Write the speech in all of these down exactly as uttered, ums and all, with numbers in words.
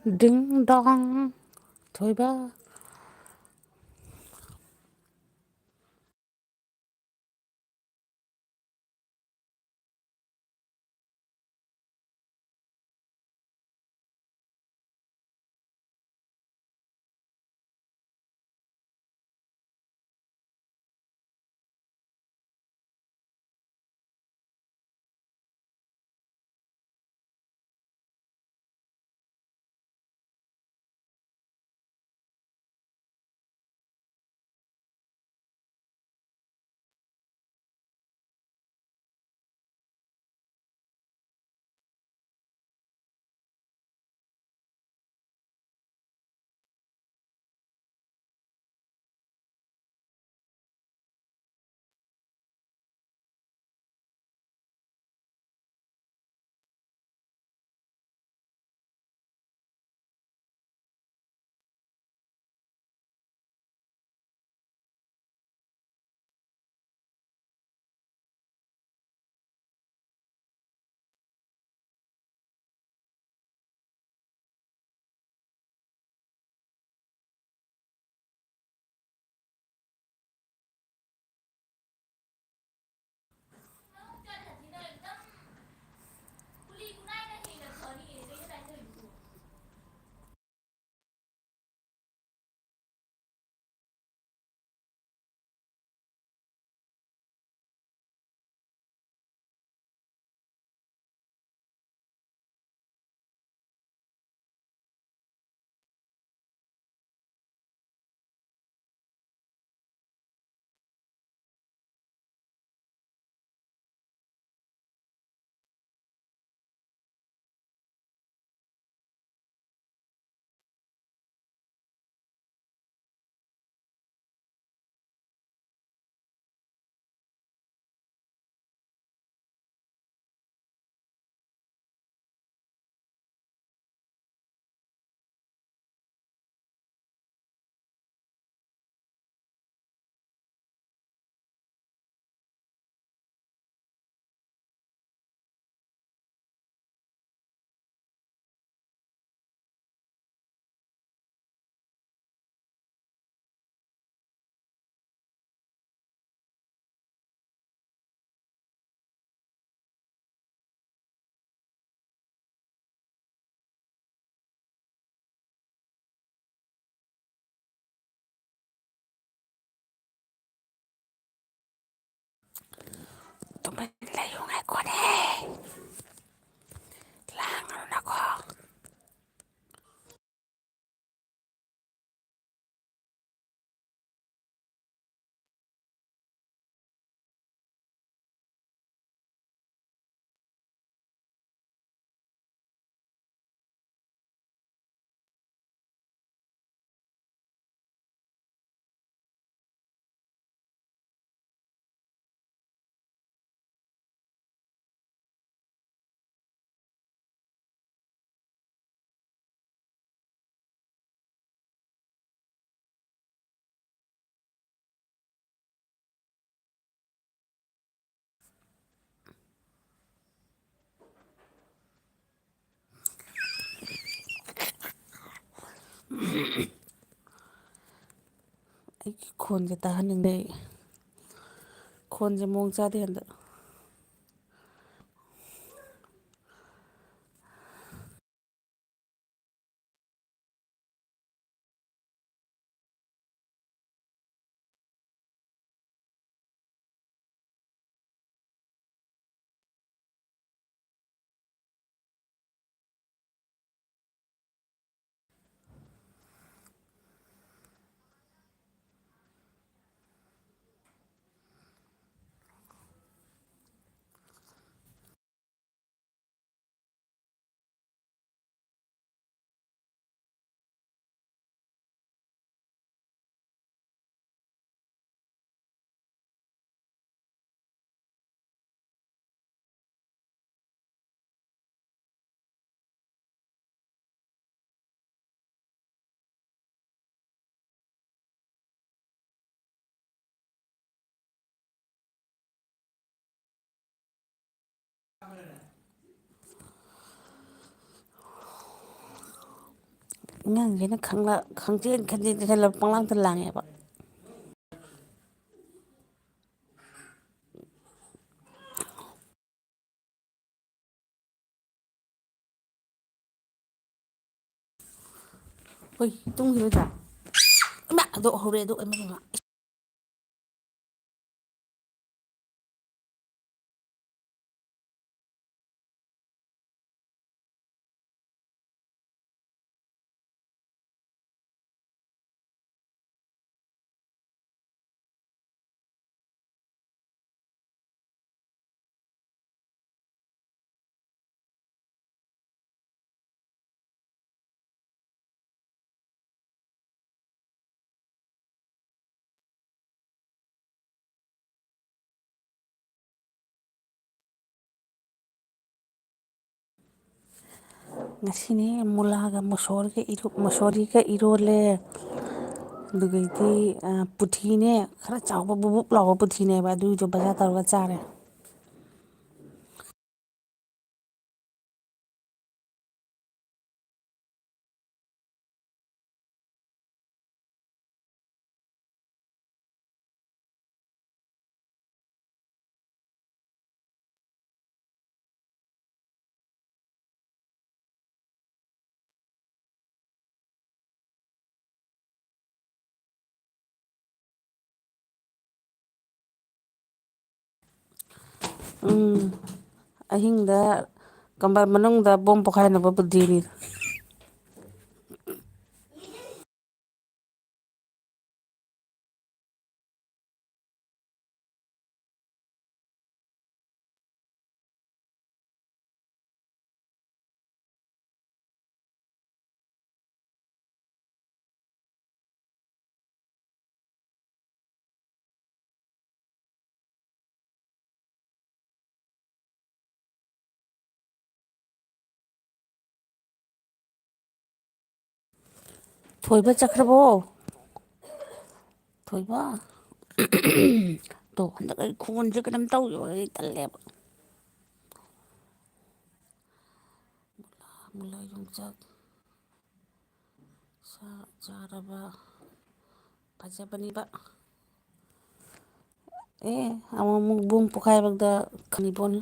ꯗꯤꯡ ꯗꯣꯡ꯫ ꯊꯣꯏꯕ꯫ ꯇꯨꯃꯤꯟ ꯂꯩꯌꯨ, ꯉꯥꯏꯈꯣꯅꯦ꯫ ꯂꯥꯡꯒꯅꯨ ꯅꯈꯣ꯫ ꯑꯩꯒꯤ ꯈꯣꯟꯁꯦ ꯇꯥꯍꯟꯅꯤꯡꯗꯦ꯫ ꯈꯣꯟꯁꯦ ꯃꯑꯣꯡ ꯆꯥꯗꯦ ꯍꯟꯗꯛ꯫ ꯑꯉꯥꯡꯁꯤꯅ ꯈꯪꯂꯥ-, ꯈꯪꯆꯦꯟ ꯈꯪꯆꯦꯟ ꯆꯦꯜꯂꯒ ꯄꯪꯂꯥꯡꯗ ꯂꯥꯡꯉꯦꯕ꯫ ꯍꯣꯏ, ꯇꯨꯝꯈꯤꯔꯣꯏꯗ꯭ꯔꯥ? ꯏꯃꯥ, ꯑꯗꯣ ꯍꯧꯔꯦ, ꯑꯗꯣ, ꯏꯃꯥ, ꯏꯃꯥ꯫ ꯉꯁꯤꯅꯦ ꯃꯨꯂꯥꯒ ꯃꯁꯣꯔꯤꯒ ꯏꯔꯣ-, ꯃꯁꯣꯔꯤꯒ ꯏꯔꯣꯜꯂꯦ꯫ ꯑꯗꯨꯒꯩꯗꯤ, ꯑ, ꯄꯨꯊꯤꯅꯦ, ꯈꯔ ꯆꯥꯎꯕ ꯕꯨꯞ ꯕꯨꯞ ꯂꯥꯎꯕ ꯄꯨꯊꯤꯅꯦꯕ, ꯑꯗꯨꯒꯤꯗꯣ ꯕꯖꯥꯔ ꯇꯧꯔꯒ ꯆꯥꯔꯦ꯫ ꯎꯝ, ꯑꯍꯤꯡꯗ ꯀꯝꯕꯜ ꯃꯅꯨꯡꯗ ꯕꯣꯝ ꯄꯣꯈꯥꯏꯅꯕ ꯕꯨꯗꯤꯅꯤ꯫ ꯊꯣꯏꯕ ꯆꯠꯈ꯭ꯔꯕꯣ? ꯊꯣꯏꯕ꯫ ꯇꯣ, ꯍꯟꯗꯛ ꯑꯩ ꯈꯣꯟꯁꯦ ꯀꯩꯅꯣꯝ ꯇꯧꯋꯦꯕ, ꯑꯩ ꯇꯜꯂꯦꯕ꯫ ꯃꯨꯂꯥ, ꯃꯨꯂꯥ ꯌꯣꯡꯆꯥꯛ꯫ ꯁꯥ ꯆꯥꯔꯕ ꯐꯖꯕꯅꯤꯕ꯫ ꯑꯦ, ꯑꯃꯨꯛ ꯑꯃꯨꯛ ꯕꯣꯝ ꯄꯣꯈꯥꯏꯕꯗ ꯈꯪꯉꯤꯕꯣꯅꯤ꯫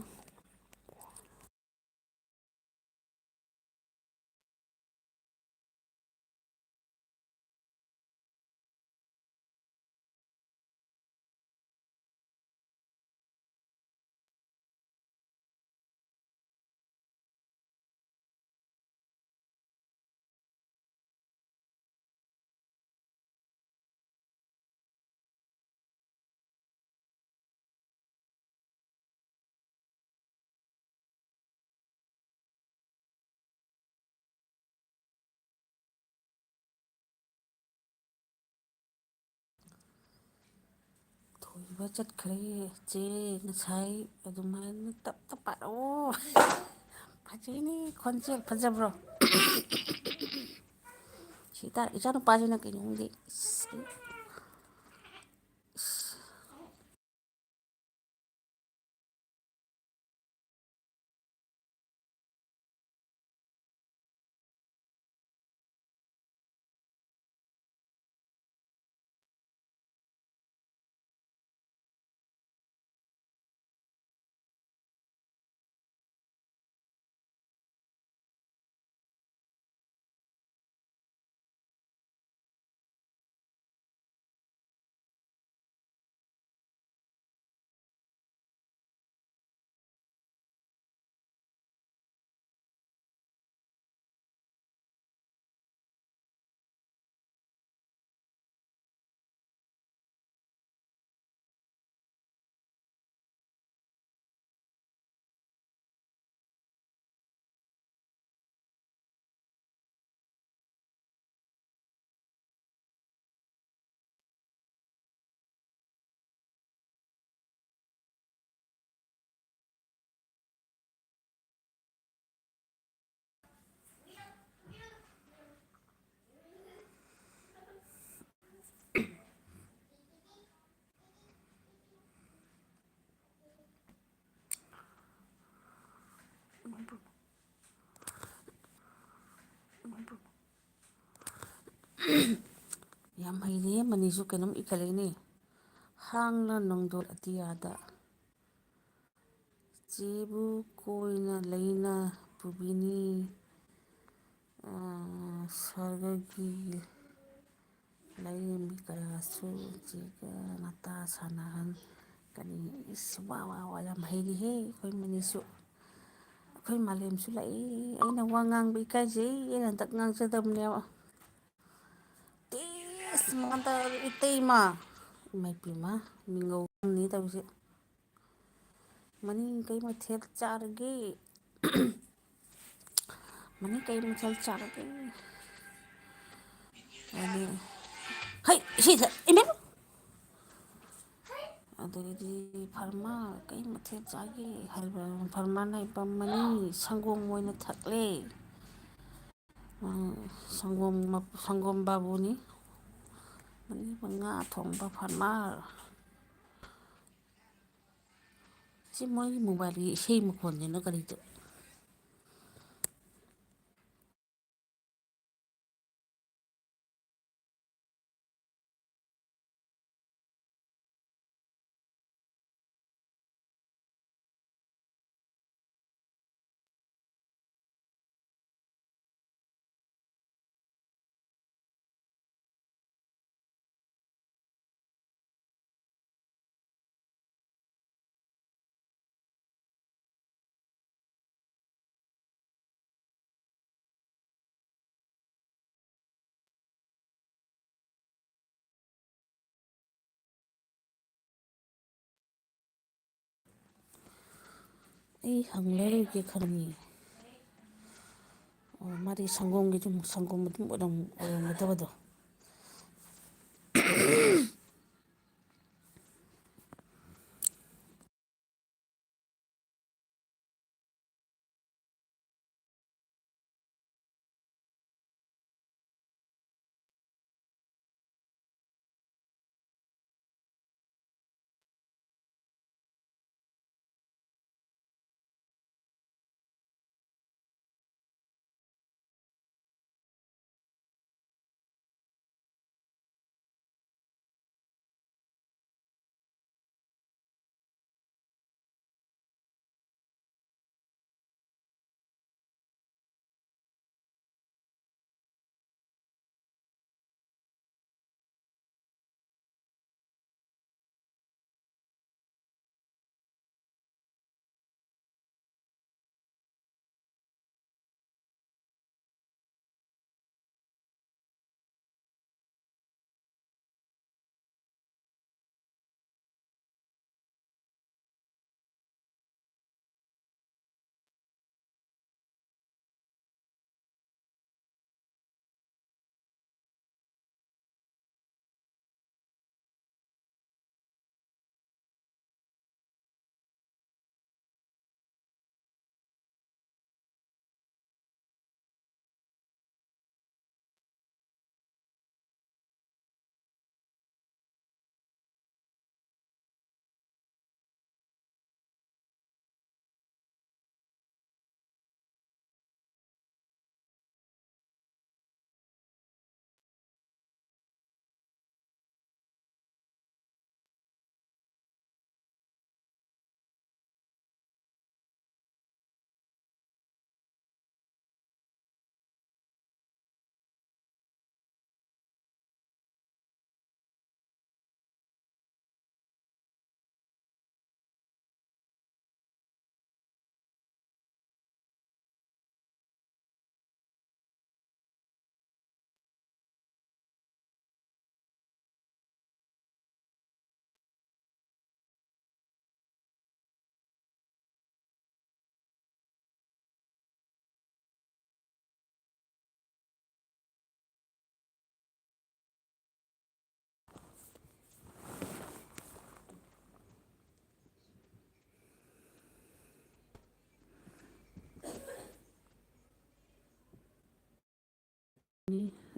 ꯊꯣꯏꯕ ꯆꯠꯈ꯭ꯔꯦ꯫ ꯆꯦ, ꯉꯁꯥꯏ ꯑꯗꯨꯃꯥꯏꯅ ꯇꯞ ꯇꯞ ꯄꯥꯔꯛꯑꯣ꯫ ꯐꯖꯩꯅꯦ, ꯈꯣꯟꯖꯦꯜ ꯐꯖꯕ꯭ꯔꯣ? ꯁꯤ ꯇꯥꯔꯦ, ꯏꯆꯥꯅꯨꯄꯥꯁꯤꯅ ꯀꯩꯅꯣꯝꯗꯤ, ꯏꯁ, ꯏꯁ꯫ ꯌꯥꯝ ꯍꯩꯔꯦ, ꯃꯅꯤꯁꯨ ꯀꯩꯅꯣꯝ ꯏꯈꯠꯂꯛꯏꯅꯦ꯫ ꯍꯥꯡꯅ ꯅꯣꯡꯗꯣꯜ ꯑꯇꯤꯌꯥꯗ꯫ ꯆꯦꯕꯨ ꯀꯣꯏꯅ ꯂꯩꯅ ꯄꯨꯕꯤꯅꯤ꯫ ꯑꯥ, ꯁꯔꯒꯒꯤ ꯂꯥꯏꯔꯦꯝꯕꯤ ꯀꯌꯥꯁꯨ ꯆꯦꯒ ꯉꯇꯥ ꯁꯥꯟꯅꯍꯟ-, ꯀꯔꯤ, ꯏꯁ, ꯋꯥ, ꯋꯥ, ꯋꯥ, ꯌꯥꯝ ꯍꯩꯔꯤꯍꯦ ꯑꯩꯈꯣꯏ ꯃꯅꯤꯁꯨ꯫ ꯑꯩꯈꯣꯏ ꯃꯥꯂꯦꯝꯁꯨ ꯂꯥꯛꯏ꯫ ꯑꯩꯅ ꯋꯥ ꯉꯥꯡꯕ ꯏꯀꯥꯏꯖꯩ꯫ ꯑꯩꯅ ꯍꯟꯗꯛ ꯉꯥꯡꯖꯗꯕꯅꯦꯕ꯫ ꯇꯤꯁ ꯃꯥꯟꯗ ꯏꯇꯩꯃ꯫ ꯏꯃꯥ ꯏꯄꯦꯝꯃ, ꯃꯤꯉꯧꯅꯤ ꯇꯧꯔꯤꯁꯦ꯫ ꯃꯅꯤ ꯀꯩ ꯃꯊꯦꯜ ꯆꯥꯔꯒꯦ? ꯃꯅꯤ ꯀꯩ ꯃꯊꯦꯜ ꯆꯥꯔꯒꯦ? ꯑꯗꯨ, ꯍꯩ, ꯁꯤꯗ, ꯏꯃꯥ! ꯑꯗꯒꯤꯗꯤ ꯐꯥꯔꯃꯔ ꯀꯩ ꯃꯊꯦꯜ ꯆꯥꯒꯦ ꯍꯥꯏꯕ, ꯐꯥꯔꯃꯔꯅ ꯍꯦꯛ ꯄꯝꯃꯅꯤ, ꯁꯪꯒꯣꯝ ꯑꯣꯏꯅ ꯊꯛꯂꯦ꯫ ꯎꯝ, ꯁꯪꯒꯣꯝ ꯃ-, ꯁꯪꯒꯣꯝ ꯕꯥꯕꯨꯅꯤ꯫ ꯃꯅꯤ ꯉꯥ ꯊꯣꯡꯕ ꯐꯥꯔꯃꯔ꯫ ꯁꯤ ꯃꯣꯏꯒꯤ ꯃꯣꯕꯥꯏꯜꯒꯤ ꯏꯁꯩ ꯃꯈꯣꯟꯁꯤꯅ ꯀꯔꯤꯗꯣ? ꯑꯩ ꯍꯪꯂꯔꯣꯏꯒꯦ ꯈꯜꯂꯝꯃꯤ꯫ ꯑꯣ, ꯃꯥꯗꯤ ꯁꯪꯒꯣꯝꯒꯤ ꯑꯗꯨꯝ, ꯁꯪꯒꯣꯝ ꯑꯗꯨꯝ ꯑꯣꯏꯔꯝ-, ꯑꯣꯏꯔꯝꯒꯗꯕꯗꯣ꯫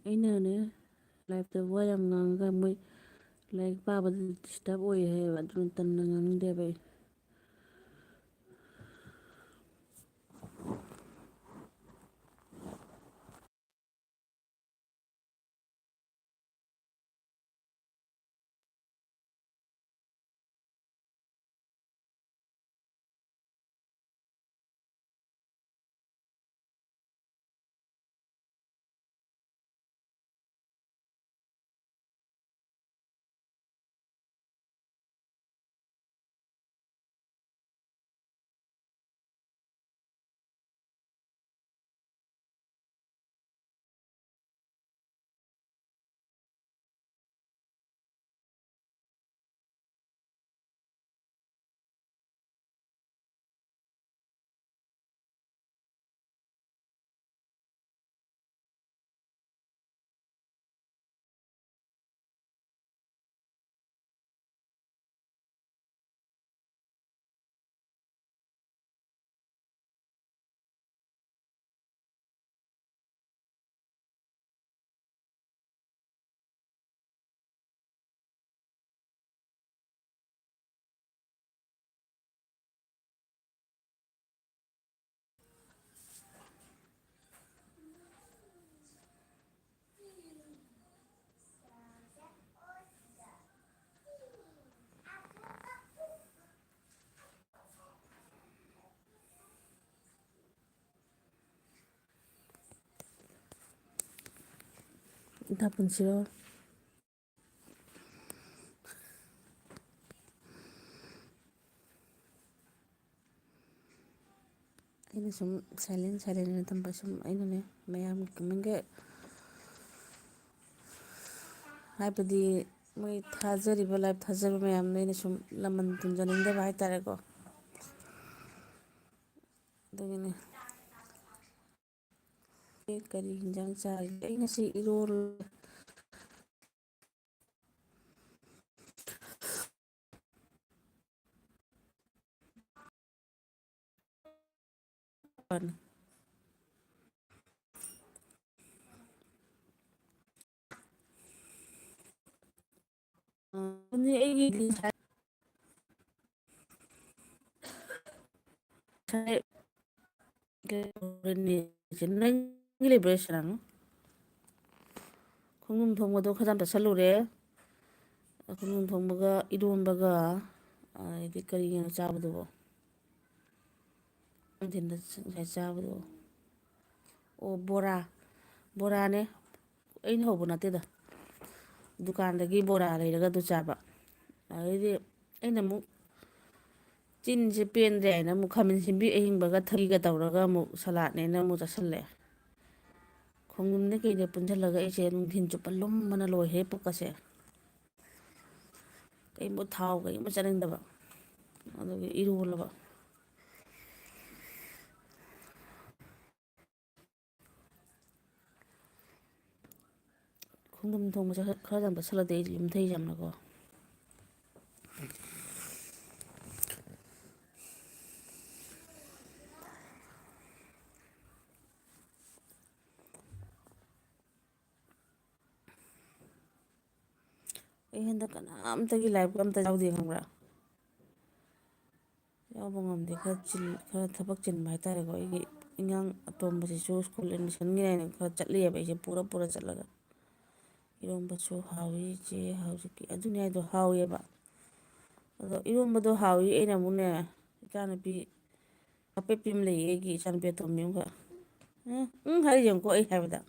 ꯑꯩꯅꯅꯦ, ꯂꯥꯏꯞꯇ ꯋꯥ ꯌꯥꯝ ꯉꯥꯡꯉꯒ ꯃꯣꯏ ꯂꯥꯏꯔꯤꯛ ꯄꯥꯕꯗ ꯗꯤꯁꯇꯔꯕ ꯑꯣꯏ ꯍꯥꯏꯌꯦꯕ, ꯑꯗꯨꯅ ꯇꯟꯅ ꯉꯥꯡꯅꯤꯡꯗꯦꯕ ꯑꯩ꯫ ꯏꯇꯥ ꯄꯨꯟꯁꯤꯔꯣ? ꯑꯩꯅ ꯁꯨꯝ ꯁꯥꯏꯂꯦꯟ ꯁꯥꯏꯂꯦꯟ ꯑꯣꯏꯅ ꯊꯝꯕ, ꯁꯨꯝ ꯑꯩꯅꯅꯦ, ꯃꯌꯥꯝꯒꯤ ꯀꯃꯦꯟꯒ, ꯍꯥꯏꯕꯗꯤ ꯃꯣꯏ ꯊꯥꯖꯔꯤꯕ, ꯂꯥꯏꯞ ꯊꯥꯖꯕ ꯃꯌꯥꯝꯗꯣ ꯑꯩꯅ ꯁꯨꯝ ꯂꯃꯟ ꯇꯨꯝꯖꯅꯤꯡꯗꯕ ꯍꯥꯏꯇꯥꯔꯦꯀꯣ꯫ ꯑꯗꯨꯒꯤꯅꯦ꯫ ꯑꯦ, ꯀꯔꯤ ꯍꯤꯟꯖꯥꯡ ꯆꯥꯔꯒꯦ? ꯑꯩ ꯉꯁꯤ ꯏꯔꯣꯜ-, ꯑꯩꯒꯤ ꯉꯁꯥꯏ, ꯉꯁꯥꯏ, ꯀꯩꯅꯣ, ꯅꯪꯒꯤ ꯂꯩꯕ꯭ꯔꯥ, ꯁꯦꯔꯥꯡ? ꯈꯣꯡꯗ꯭ꯔꯨꯝ ꯊꯣꯡꯕꯗꯣ ꯈꯔ ꯌꯥꯝ ꯆꯥꯁꯤꯜꯂꯨꯔꯦ꯫ ꯈꯣꯡꯗ꯭ꯔꯨꯝ ꯊꯣꯡꯕꯒ ꯏꯔꯣꯝꯕꯒ, ꯑꯗꯩꯗꯤ ꯀꯔꯤꯒꯤꯅꯣ ꯆꯥꯕꯗꯨꯕꯣ? ꯅꯨꯡꯊꯤꯟꯗ ꯉꯁꯥꯏ ꯆꯥꯕꯗꯣ꯫ ꯑꯣ, ꯕꯣꯔꯥ꯫ ꯕꯣꯔꯥꯅꯦ꯫ ꯑꯩꯅ ꯍꯧꯕ ꯅꯠꯇꯦꯗ꯫ ꯗꯨꯀꯥꯟꯗꯒꯤ ꯕꯣꯔꯥ ꯂꯩꯔꯒ ꯑꯗꯨ ꯆꯥꯕ꯫ ꯑꯗꯩꯗꯤ ꯑꯩꯅ ꯑꯃꯨꯛ ꯆꯤꯟꯁꯦ ꯄꯦꯟꯗ꯭ꯔꯦ ꯍꯥꯏꯅ ꯑꯃꯨꯛ ꯈꯥꯃꯦꯟ ꯁꯤꯟꯕꯤ ꯑꯍꯤꯡꯕꯒ ꯊꯕꯤꯒ ꯇꯧꯔꯒ ꯑꯃꯨꯛ ꯁꯂꯥꯠꯅꯦꯅ ꯑꯃꯨꯛ ꯆꯥꯁꯤꯜꯂꯦ꯫ ꯈꯣꯡꯗ꯭ꯔꯨꯝꯅꯦ ꯀꯩꯅꯦ ꯄꯨꯟꯁꯤꯜꯂꯒ ꯑꯩꯁꯦ ꯅꯨꯡꯊꯤꯟ ꯆꯨꯞꯄ ꯂꯨꯝꯕꯅ ꯂꯣꯏꯔꯦ ꯄꯨꯛꯀꯁꯦ꯫ ꯀꯩꯝꯕꯨ ꯊꯥꯎ ꯀꯩꯝꯕꯨ ꯆꯥꯅꯤꯡꯗꯕ꯫ ꯑꯗꯨꯒꯤ ꯏꯔꯣꯜꯂꯕ꯫ ꯈꯣꯡꯗ꯭ꯔꯨꯝ ꯊꯣꯡꯕꯁꯦ ꯈꯔ, ꯈꯔ ꯌꯥꯝ ꯆꯥꯁꯤꯜꯂꯗꯤ ꯑꯩꯗꯤ ꯂꯨꯝꯊꯩ ꯌꯥꯝꯅꯀꯣ꯫ ꯑꯩ ꯍꯟꯗꯛ ꯀꯅꯥꯝꯇꯒꯤ live-ꯀ ꯑꯝꯇ ꯌꯥꯎꯗꯦ, ꯈꯪꯕ꯭ꯔꯥ? ꯌꯥꯎꯕ ꯉꯝꯗꯦ꯫ ꯈꯔ ꯆꯤꯜ-, ꯈꯔ ꯊꯕꯛ ꯆꯤꯟꯕ ꯍꯥꯏꯇꯥꯔꯦꯀꯣ꯫ ꯑꯩꯒꯤ ꯑꯉꯥꯡ ꯑꯇꯣꯝꯕꯁꯤꯁꯨ school admission-ꯒꯤ ꯍꯥꯏꯅ ꯈꯔ ꯆꯠꯂꯤꯑꯕ, ꯑꯩꯁꯦ ꯄꯨꯔ ꯄꯨꯔ ꯆꯠꯂꯒ꯫ ꯏꯔꯣꯝꯕꯁꯨ ꯍꯥꯎꯏ ꯏꯆꯦ, ꯍꯧꯖꯤꯛꯀꯤ ꯑꯗꯨꯅꯤ ꯍꯥꯏꯗꯣ, ꯍꯥꯎꯏꯑꯕ꯫ ꯑꯗꯣ ꯏꯔꯣꯝꯕꯗꯣ ꯍꯥꯎꯏ꯫ ꯑꯩꯅ ꯑꯃꯨꯛꯅꯦ, ꯏꯆꯥꯅꯨꯄꯤ ꯑꯄꯤꯛꯄꯤ ꯑꯃ ꯂꯩꯌꯦ, ꯑꯩꯒꯤ ꯏꯆꯥꯅꯨꯄꯤ ꯑꯇꯣꯝꯕꯤ ꯑꯃꯈꯛ꯫ ꯎꯝ, ꯎꯝ ꯍꯥꯏꯔꯤ ꯌꯦꯡꯉꯨꯀꯣ ꯑꯩ ꯍꯥꯏꯕꯗ꯫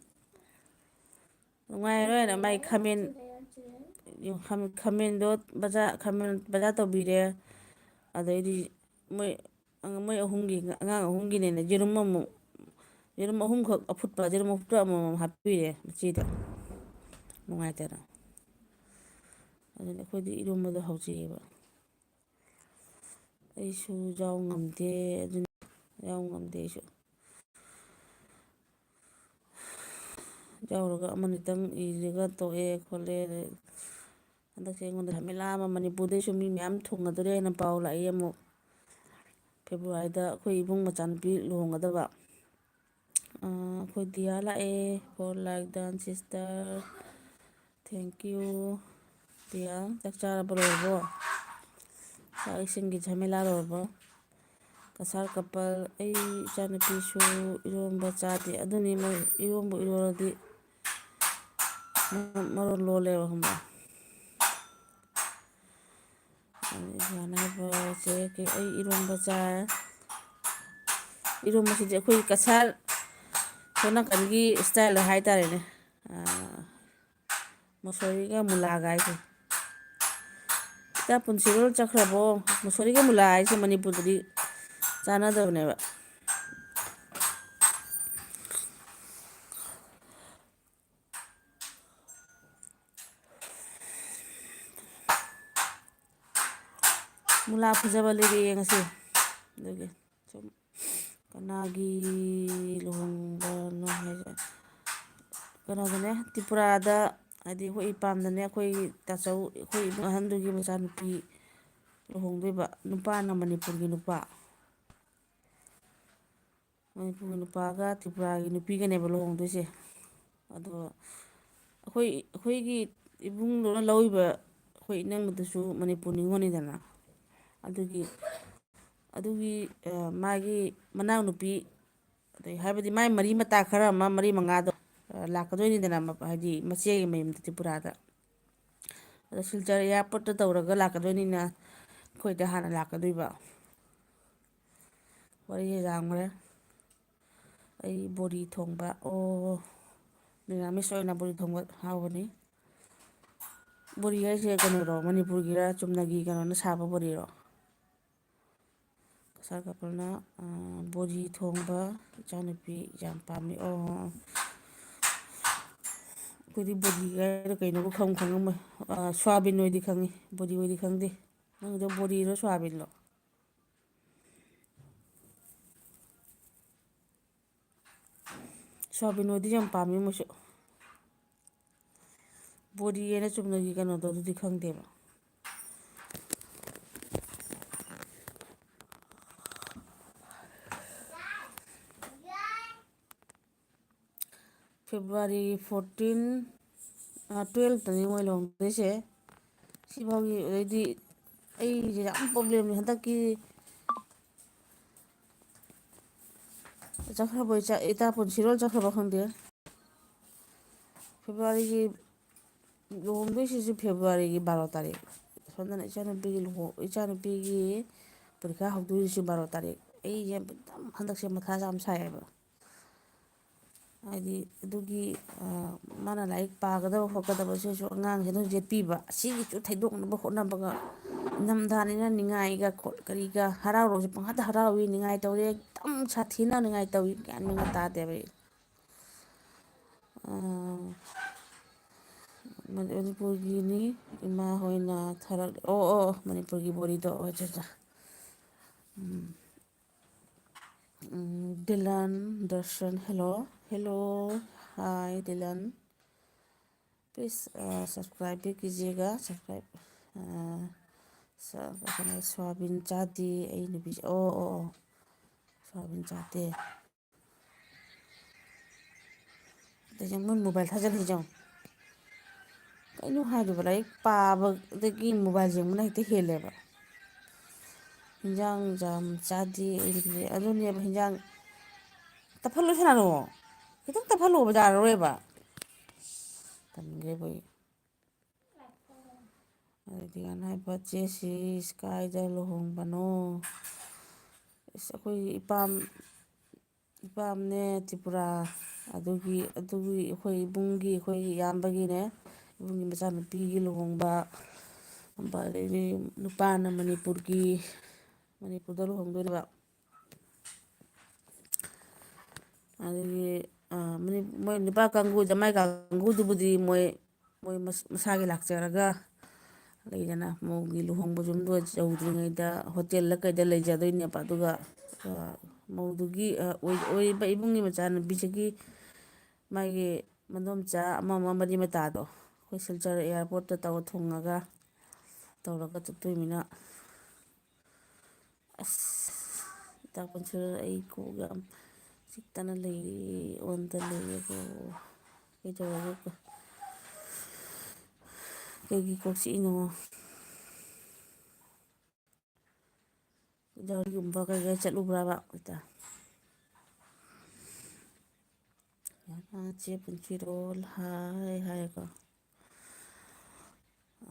ꯅꯨꯡꯉꯥꯏꯔꯣꯏꯅ ꯃꯥꯏ ꯈꯥꯃꯦꯟ, ꯈꯥꯃꯦꯟꯗꯣ ꯕꯖꯥꯔ, ꯈꯥꯃꯦꯟ ꯕꯖꯥꯔ ꯇꯧꯕꯤꯔꯦ꯫ ꯑꯗꯩꯗꯤ ꯃꯣꯏ, ꯃꯣꯏ ꯑꯍꯨꯝꯒꯤ, ꯑꯉꯥꯡ ꯑꯍꯨꯝꯒꯤꯅꯦꯅ ꯌꯦꯔꯨꯝ ꯑꯃꯨꯛ, ꯌꯦꯔꯨꯝ ꯑꯍꯨꯝꯈꯛ ꯑꯐꯨꯠꯄ, ꯌꯦꯔꯨꯝ ꯑꯐꯨꯠꯄ ꯑꯃꯃꯝ ꯍꯥꯞꯄꯤꯔꯦ ꯃꯆꯤꯗ꯫ ꯅꯨꯡꯉꯥꯏꯇꯦꯅ꯫ ꯑꯗꯨꯅ ꯑꯩꯈꯣꯏꯗꯤ ꯏꯔꯣꯝꯕꯗꯣ ꯍꯧꯖꯩꯑꯕ꯫ ꯑꯩꯁꯨ ꯌꯥꯎ ꯉꯝꯗꯦ, ꯑꯗꯨꯅ ꯌꯥꯎ ꯉꯝꯗꯦ ꯑꯩꯁꯨ꯫ ꯌꯥꯎꯔꯒ ꯑꯃꯅꯤꯇꯪ ꯏꯔꯒ ꯇꯣꯛꯑꯦ ꯈꯣꯠꯂꯦ꯫ ꯍꯟꯗꯛꯁꯦ ꯑꯩꯉꯣꯟꯗ ꯖꯃꯦꯂꯥ ꯑꯃ, ꯃꯅꯤꯄꯨꯔꯗꯩꯁꯨ ꯃꯤ ꯃꯌꯥꯝ ꯊꯨꯡꯉꯗꯣꯔꯦ ꯍꯥꯏꯅ ꯄꯥꯎ ꯂꯥꯛꯏ ꯑꯃꯨꯛ꯫ ꯐꯦꯕ꯭ꯔꯨꯋꯥꯔꯤꯗ ꯑꯩꯈꯣꯏ ꯏꯕꯨꯡ ꯃꯆꯥꯅꯨꯄꯤ ꯂꯨꯍꯣꯡꯒꯗꯕ꯫ ꯑꯥ, ꯑꯩꯈꯣꯏ ꯗꯤꯌꯥ ꯂꯥꯛꯑꯦ, for like done sister, thank you꯫ ꯄꯤꯌꯥ, ꯆꯥꯛ ꯆꯥꯔꯕ, ꯂꯣꯏꯔꯕꯣ? ꯆꯥꯛ ꯏꯁꯤꯡꯒꯤ ꯖꯃꯦꯂꯥ ꯂꯣꯏꯔꯕꯣ? ꯀꯁꯥꯔ ꯀꯄꯜ, ꯑꯩ ꯏꯆꯥꯅꯨꯄꯤꯁꯨ ꯏꯔꯣꯝꯕ ꯆꯥꯗꯦ꯫ ꯑꯗꯨꯅꯤ ꯃꯣꯏ ꯏꯔꯣꯝꯕ ꯏꯔꯣꯜꯂꯗꯤ ꯃ-, ꯃꯔꯣꯟ ꯂꯣꯜꯂꯦꯕ, ꯈꯪꯕ꯭ꯔꯥ? ꯑꯗꯨ ꯏꯕꯥꯅ ꯍꯥꯏꯕꯁꯦ ꯀꯩ, ꯑꯩ ꯏꯔꯣꯝꯕ ꯆꯥꯏ꯫ ꯏꯔꯣꯝꯕꯁꯤꯗꯤ ꯑꯩꯈꯣꯏ ꯀꯁꯥꯔ ꯁꯣꯝ ꯅꯥꯀꯟꯒꯤ style ꯍꯥꯏꯇꯥꯔꯦꯅꯦ꯫ ꯑꯥ, ꯃꯁꯣꯔꯤꯒ ꯃꯨꯂꯥꯒ ꯍꯥꯏꯁꯦ꯫ ꯏꯆꯥ ꯄꯨꯟꯁꯤꯔꯣꯜ ꯆꯠꯈ꯭ꯔꯕꯣ? ꯃꯁꯣꯔꯤꯒ ꯃꯨꯂꯥ ꯍꯥꯏꯁꯦ ꯃꯅꯤꯄꯨꯔꯗꯗꯤ ꯆꯥꯟꯅꯗꯕꯅꯦꯕ꯫ ꯃꯨꯂꯥ ꯐꯖꯕ ꯂꯩꯔꯛꯑꯦ ꯉꯁꯤ꯫ ꯑꯗꯨꯒꯤ ꯁꯨꯝ ꯀꯅꯥꯒꯤ ꯂꯨꯍꯣꯡꯕꯅꯣ ꯍꯥꯏꯁꯦ? ꯀꯩꯅꯣꯗꯅꯦ, ꯇ꯭ꯔꯤꯄꯨꯔꯥꯗ, ꯍꯥꯏꯗꯤ ꯑꯩꯈꯣꯏ ꯏꯄꯥꯝꯗꯅꯦ, ꯑꯩꯈꯣꯏ ꯇꯥꯆꯧ, ꯑꯩꯈꯣꯏ ꯏꯕꯨꯡ ꯑꯍꯟꯗꯨꯒꯤ ꯃꯆꯥꯅꯨꯄꯤ ꯂꯨꯍꯣꯡꯗꯣꯏꯕ꯫ ꯅꯨꯄꯥꯅ ꯃꯅꯤꯄꯨꯔꯒꯤ ꯅꯨꯄꯥ꯫ ꯃꯅꯤꯄꯨꯔꯒꯤ ꯅꯨꯄꯥꯒ ꯇ꯭ꯔꯤꯄꯨꯔꯥꯒꯤ ꯅꯨꯄꯤꯒꯅꯦꯕ ꯂꯨꯍꯣꯡꯗꯣꯏꯁꯦ꯫ ꯑꯗꯣ ꯑꯩꯈꯣꯏ, ꯑꯩꯈꯣꯏꯒꯤ ꯏꯕꯨꯡꯗꯨꯅ ꯂꯧꯔꯤꯕ ꯑꯩꯈꯣꯏ ꯏꯅꯝꯃꯗꯨꯁꯨ ꯃꯅꯤꯄꯨꯔ ꯅꯤꯉꯣꯜꯅꯤꯗꯅ꯫ ꯑꯗꯨꯒꯤ, ꯑꯗꯨꯒꯤ, ꯑ, ꯃꯥꯒꯤ ꯃꯅꯥꯎꯅꯨꯄꯤ, ꯑꯗꯩ ꯍꯥꯏꯕꯗꯤ ꯃꯥꯏ ꯃꯔꯤ ꯃꯇꯥ ꯈꯔ ꯑꯃ, ꯃꯔꯤ ꯃꯉꯥꯗꯣ, ꯑ, ꯂꯥꯛꯀꯗꯣꯏꯅꯤꯗꯅ, ꯃ-, ꯍꯥꯏꯗꯤ ꯃꯆꯦꯒꯤ ꯃꯌꯨꯝꯗ ꯇ꯭ꯔꯤꯄꯨꯔꯥꯗ꯫ ꯑꯗꯣ ꯁꯤꯜꯆꯔ airport ꯇ ꯇꯧꯔꯒ ꯂꯥꯛꯀꯗꯣꯏꯅꯤꯅ ꯑꯩꯈꯣꯏꯗ ꯍꯥꯟꯅ ꯂꯥꯛꯀꯗꯣꯏꯕ꯫ ꯋꯥꯔꯤꯁꯦ ꯌꯥꯝꯈ꯭ꯔꯦ꯫ ꯑꯩ ꯕꯣꯔꯤ ꯊꯣꯡꯕ, ꯑꯣ, ꯃꯤꯔꯥꯃꯤꯁ ꯑꯣꯏꯅ ꯕꯣꯔꯤ ꯊꯣꯡꯕ ꯍꯥꯎꯕꯅꯤ꯫ ꯕꯣꯔꯤ ꯍꯥꯏꯁꯦ ꯀꯩꯅꯣꯔꯣ, ꯃꯅꯤꯄꯨꯔꯒꯤꯔ ꯆꯨꯝꯅꯒꯤ ꯀꯩꯅꯣꯅ ꯁꯥꯕ ꯕꯣꯔꯤꯔꯣ? ꯀꯁꯥꯔ ꯀꯄꯜꯅ, ꯑ, ꯕꯣꯔꯤ ꯊꯣꯡꯕ ꯏꯆꯥꯅꯨꯄꯤ ꯌꯥꯝ ꯄꯥꯝꯃꯤ꯫ ꯑꯣ, ꯑꯩꯈꯣꯏꯗꯤ ꯕꯣꯔꯤ ꯍꯥꯏꯔ ꯀꯩꯅꯣꯕꯨ ꯈꯪ ꯈꯪꯉꯝꯃꯣꯏ꯫ ꯑ, ꯁꯣꯌꯥꯕꯤꯟ ꯑꯣꯏꯗꯤ ꯈꯪꯉꯤ, ꯕꯣꯔꯤ ꯑꯣꯏꯗꯤ ꯈꯪꯗꯦ꯫ ꯅꯪꯒꯤꯗꯣ ꯕꯣꯔꯤꯔꯣ ꯁꯣꯌꯥꯕꯤꯟꯂꯣ? ꯁꯣꯌꯥꯕꯤꯟ ꯑꯣꯏꯗꯤ ꯌꯥꯝ ꯄꯥꯝꯃꯤ ꯃꯣꯏꯁꯨ꯫ ꯕꯣꯔꯤ ꯍꯥꯏꯅ ꯆꯨꯝꯅꯒꯤ ꯀꯩꯅꯣꯗꯣ ꯑꯗꯨꯗꯤ ꯈꯪꯗꯦꯕ꯫ February fourteen, ꯑ, twelve ꯇꯅꯤ ꯃꯣꯏ ꯂꯨꯍꯣꯡꯗꯣꯏꯁꯦ꯫ ꯁꯤꯐꯥꯎꯒꯤ ꯑꯗꯩꯗꯤ ꯑꯩꯁꯦ ꯌꯥꯝ ꯄ꯭ꯔꯣꯕ꯭ꯂꯦꯝꯅꯤ ꯍꯟꯗꯛꯀꯤ꯫ ꯆꯠꯈ꯭ꯔꯕꯣ ꯏꯆꯥ, ꯏꯇꯥ ꯄꯨꯟꯁꯤꯔꯣꯜ ꯆꯠꯈ꯭ꯔꯕꯣ ꯈꯪꯗꯦ꯫ ꯐꯦꯕ꯭ꯔꯨꯋꯥꯔꯤꯒꯤ ꯂꯨꯍꯣꯡꯗꯣꯏꯁꯤꯁꯨ ꯐꯦꯕ꯭ꯔꯨꯋꯥꯔꯤꯒꯤ ꯕꯥꯔꯣ ꯇꯥꯔꯤꯛ꯫ ꯁꯣꯝꯗꯅ ꯏꯆꯥꯅꯨꯄꯤꯒꯤ ꯂꯨꯍꯣꯡ-, ꯏꯆꯥꯅꯨꯄꯤꯒꯤ ꯄꯔꯤꯈꯥ ꯍꯧꯗꯣꯏꯁꯤꯁꯨ ꯕꯥꯔꯣ ꯇꯥꯔꯤꯛ꯫ ꯑꯩꯁꯦ ꯌꯥꯝ ꯍꯟꯗꯛꯁꯦ ꯃꯊꯥꯁꯦ ꯌꯥꯝ ꯁꯥꯏꯌꯦꯕ꯫ ꯍꯥꯏꯗꯤ ꯑꯗꯨꯒꯤ, ꯑ, ꯃꯥꯅ ꯂꯥꯏꯔꯤꯛ ꯄꯥꯒꯗꯕ ꯈꯣꯠꯀꯗꯕꯁꯤꯁꯨ ꯑꯉꯥꯡꯁꯤꯅ ꯌꯦꯠꯄꯤꯕ꯫ ꯑꯁꯤꯒꯤꯁꯨ ꯊꯩꯗꯣꯛꯅꯕ ꯍꯣꯠꯅꯕꯒ ꯏꯪꯊꯝꯊꯥꯅꯤꯅ ꯅꯤꯡꯉꯥꯏꯒ ꯈꯣꯠ-, ꯀꯔꯤꯒ ꯍꯔꯥꯎꯔꯁꯨ ꯄꯪꯍꯥꯗ ꯍꯔꯥꯎꯏ, ꯅꯤꯡꯉꯥꯏ ꯇꯧꯔꯦ꯫ ꯈꯤꯇꯪ ꯁꯥꯊꯤꯅ ꯅꯤꯡꯉꯥꯏ ꯇꯧꯏ꯫ ꯒ꯭ꯌꯥꯟ ꯃꯦꯟꯒ ꯇꯥꯗꯦꯕ ꯑꯩ꯫ ꯑ, ꯃꯅꯤꯄꯨꯔꯒꯤꯅꯤ, ꯏꯃꯥ ꯍꯣꯏꯅ ꯊꯥꯔꯛ-, ꯑꯣ, ꯑꯣ, ꯑꯣ, ꯃꯅꯤꯄꯨꯔꯒꯤ ꯕꯣꯔꯤꯗꯣ, ꯑꯣ, ꯑꯠꯆꯥ, ꯑꯠꯆꯥ꯫ ꯎꯝ꯫ ꯎꯝ, ꯗꯤꯂꯟ Darshan, hello, hello, hi, ꯗꯤꯂꯟ꯫ Please, ꯑ, subscribe भी कीजिएगा, subscribe, ꯑ, ꯁ-, ꯀꯩꯅꯣ, ꯁꯣꯌꯥꯕꯤꯟ ꯆꯥꯗꯦ ꯑꯩ ꯅꯨꯄꯤꯁꯦ꯫ ꯑꯣ, ꯑꯣ, ꯑꯣ꯫ ꯁꯣꯌꯥꯕꯤꯟ ꯆꯥꯗꯦ꯫ ꯑꯗꯩ ꯌꯦꯡꯉꯨ, ꯃꯣꯏ mobile ꯊꯥꯖꯤꯜꯂꯤꯁꯦ ꯌꯦꯡꯉꯨ꯫ ꯀꯩꯅꯣ ꯍꯥꯏꯗꯨꯕꯨ, ꯂꯥꯏꯔꯤꯛ ꯄꯥꯕꯗꯒꯤ mobile ꯌꯦꯡꯕꯅ ꯍꯦꯛꯇ ꯍꯦꯜꯂꯦꯕ꯫ ꯍꯤꯟꯖꯥꯡ ꯌꯥꯝ ꯆꯥꯗꯦ ꯑꯩꯗꯤ꯫ ꯑꯗꯨꯅꯦꯕ, ꯍꯤꯟꯖꯥꯡ ꯇꯞꯍꯜꯂꯨ ꯁꯥꯅꯥꯔꯣ꯫ ꯈꯤꯇꯪ ꯇꯞꯍꯜꯂꯣꯕ, ꯌꯥꯔꯔꯣꯏꯕ꯫ ꯇꯟꯈ꯭ꯔꯦꯕ ꯑꯩ꯫ ꯑꯗꯩꯗꯤ ꯀꯩꯅꯣ ꯍꯥꯏꯕ, "ꯆꯦ ꯁꯤ ꯀꯥꯏꯗ ꯂꯨꯍꯣꯡꯕꯅꯣ?" ꯑꯁ, ꯑꯩꯈꯣꯏꯒꯤ ꯏꯄꯥꯝ, ꯏꯄꯥꯝꯅꯦ ꯇ꯭ꯔꯤꯄꯨꯔꯥ꯫ ꯑꯗꯨꯒꯤ, ꯑꯗꯨꯒꯤ ꯑꯩꯈꯣꯏ ꯏꯕꯨꯡꯒꯤ, ꯑꯩꯈꯣꯏꯒꯤ ꯏꯌꯥꯝꯕꯒꯤꯅꯦ, ꯏꯕꯨꯡꯒꯤ ꯃꯆꯥꯅꯨꯄꯤꯒꯤ ꯂꯨꯍꯣꯡꯕ꯫ ꯑꯗꯩꯗꯤ ꯅꯨꯄꯥꯅ ꯃꯅꯤꯄꯨꯔꯒꯤ, ꯃꯅꯤꯄꯨꯔꯗ ꯂꯨꯍꯣꯡꯗꯣꯏꯅꯦꯕ꯫ ꯑꯗꯒꯤ, ꯑ, ꯃꯅꯤ-, ꯃꯣꯏ ꯅꯨꯄꯥ ꯀꯥꯡꯒꯨ, ꯖꯃꯥꯏ ꯀꯥꯡꯒꯨꯗꯨꯕꯨꯗꯤ ꯃꯣꯏ, ꯃꯣꯏ ꯃꯁ-, ꯃꯁꯥꯒꯤ ꯂꯥꯛꯆꯔꯒ ꯂꯩꯗꯅ, ꯃꯧꯒꯤ ꯂꯨꯍꯣꯡꯕ ꯌꯨꯝꯗꯣ ꯌꯧꯗ꯭ꯔꯤꯉꯩꯗ ꯍꯣꯇꯦꯜꯗ ꯀꯩꯗ ꯂꯩꯖꯗꯣꯏꯅꯦꯕ꯫ ꯑꯗꯨꯒ, ꯑ, ꯃꯧꯗꯨꯒꯤ, ꯑ, ꯑꯣꯏ-, ꯑꯣꯏꯔꯤꯕ ꯏꯕꯨꯡꯒꯤ ꯃꯆꯥꯅꯨꯄꯤꯁꯤꯒꯤ ꯃꯥꯒꯤ ꯃꯗꯣꯝꯆꯥ ꯑꯃ ꯑꯃ ꯃꯔꯤ ꯃꯇꯥꯗꯣ ꯑꯩꯈꯣꯏ ꯁꯤꯜꯆꯔ airportꯇ ꯇꯧꯔ ꯊꯨꯡꯉꯒ ꯇꯧꯔꯒ ꯆꯠꯇꯣꯏꯃꯤꯅ꯫ ꯑꯁ, ꯏꯇꯥ ꯄꯨꯟꯁꯤꯔꯣꯜ, ꯑꯩ ꯀꯣꯛ ꯌꯥꯝ ꯆꯤꯛꯇꯅ ꯂꯩꯔꯤ, ꯑꯣꯟꯗ ꯂꯩꯔꯦꯀꯣ꯫ ꯀꯩꯗꯧꯔꯒꯦ? ꯀꯩꯒꯤ ꯀꯣꯛ ꯆꯤꯛꯏꯅꯣ? ꯖꯔꯤꯒꯨꯝꯕ ꯀꯩꯀꯩ ꯆꯠꯂꯨꯕ꯭ꯔꯕ? ꯆꯦ ꯄꯨꯟꯁꯤꯔꯣꯜ ꯍꯥꯏ ꯍꯥꯏꯀꯣ꯫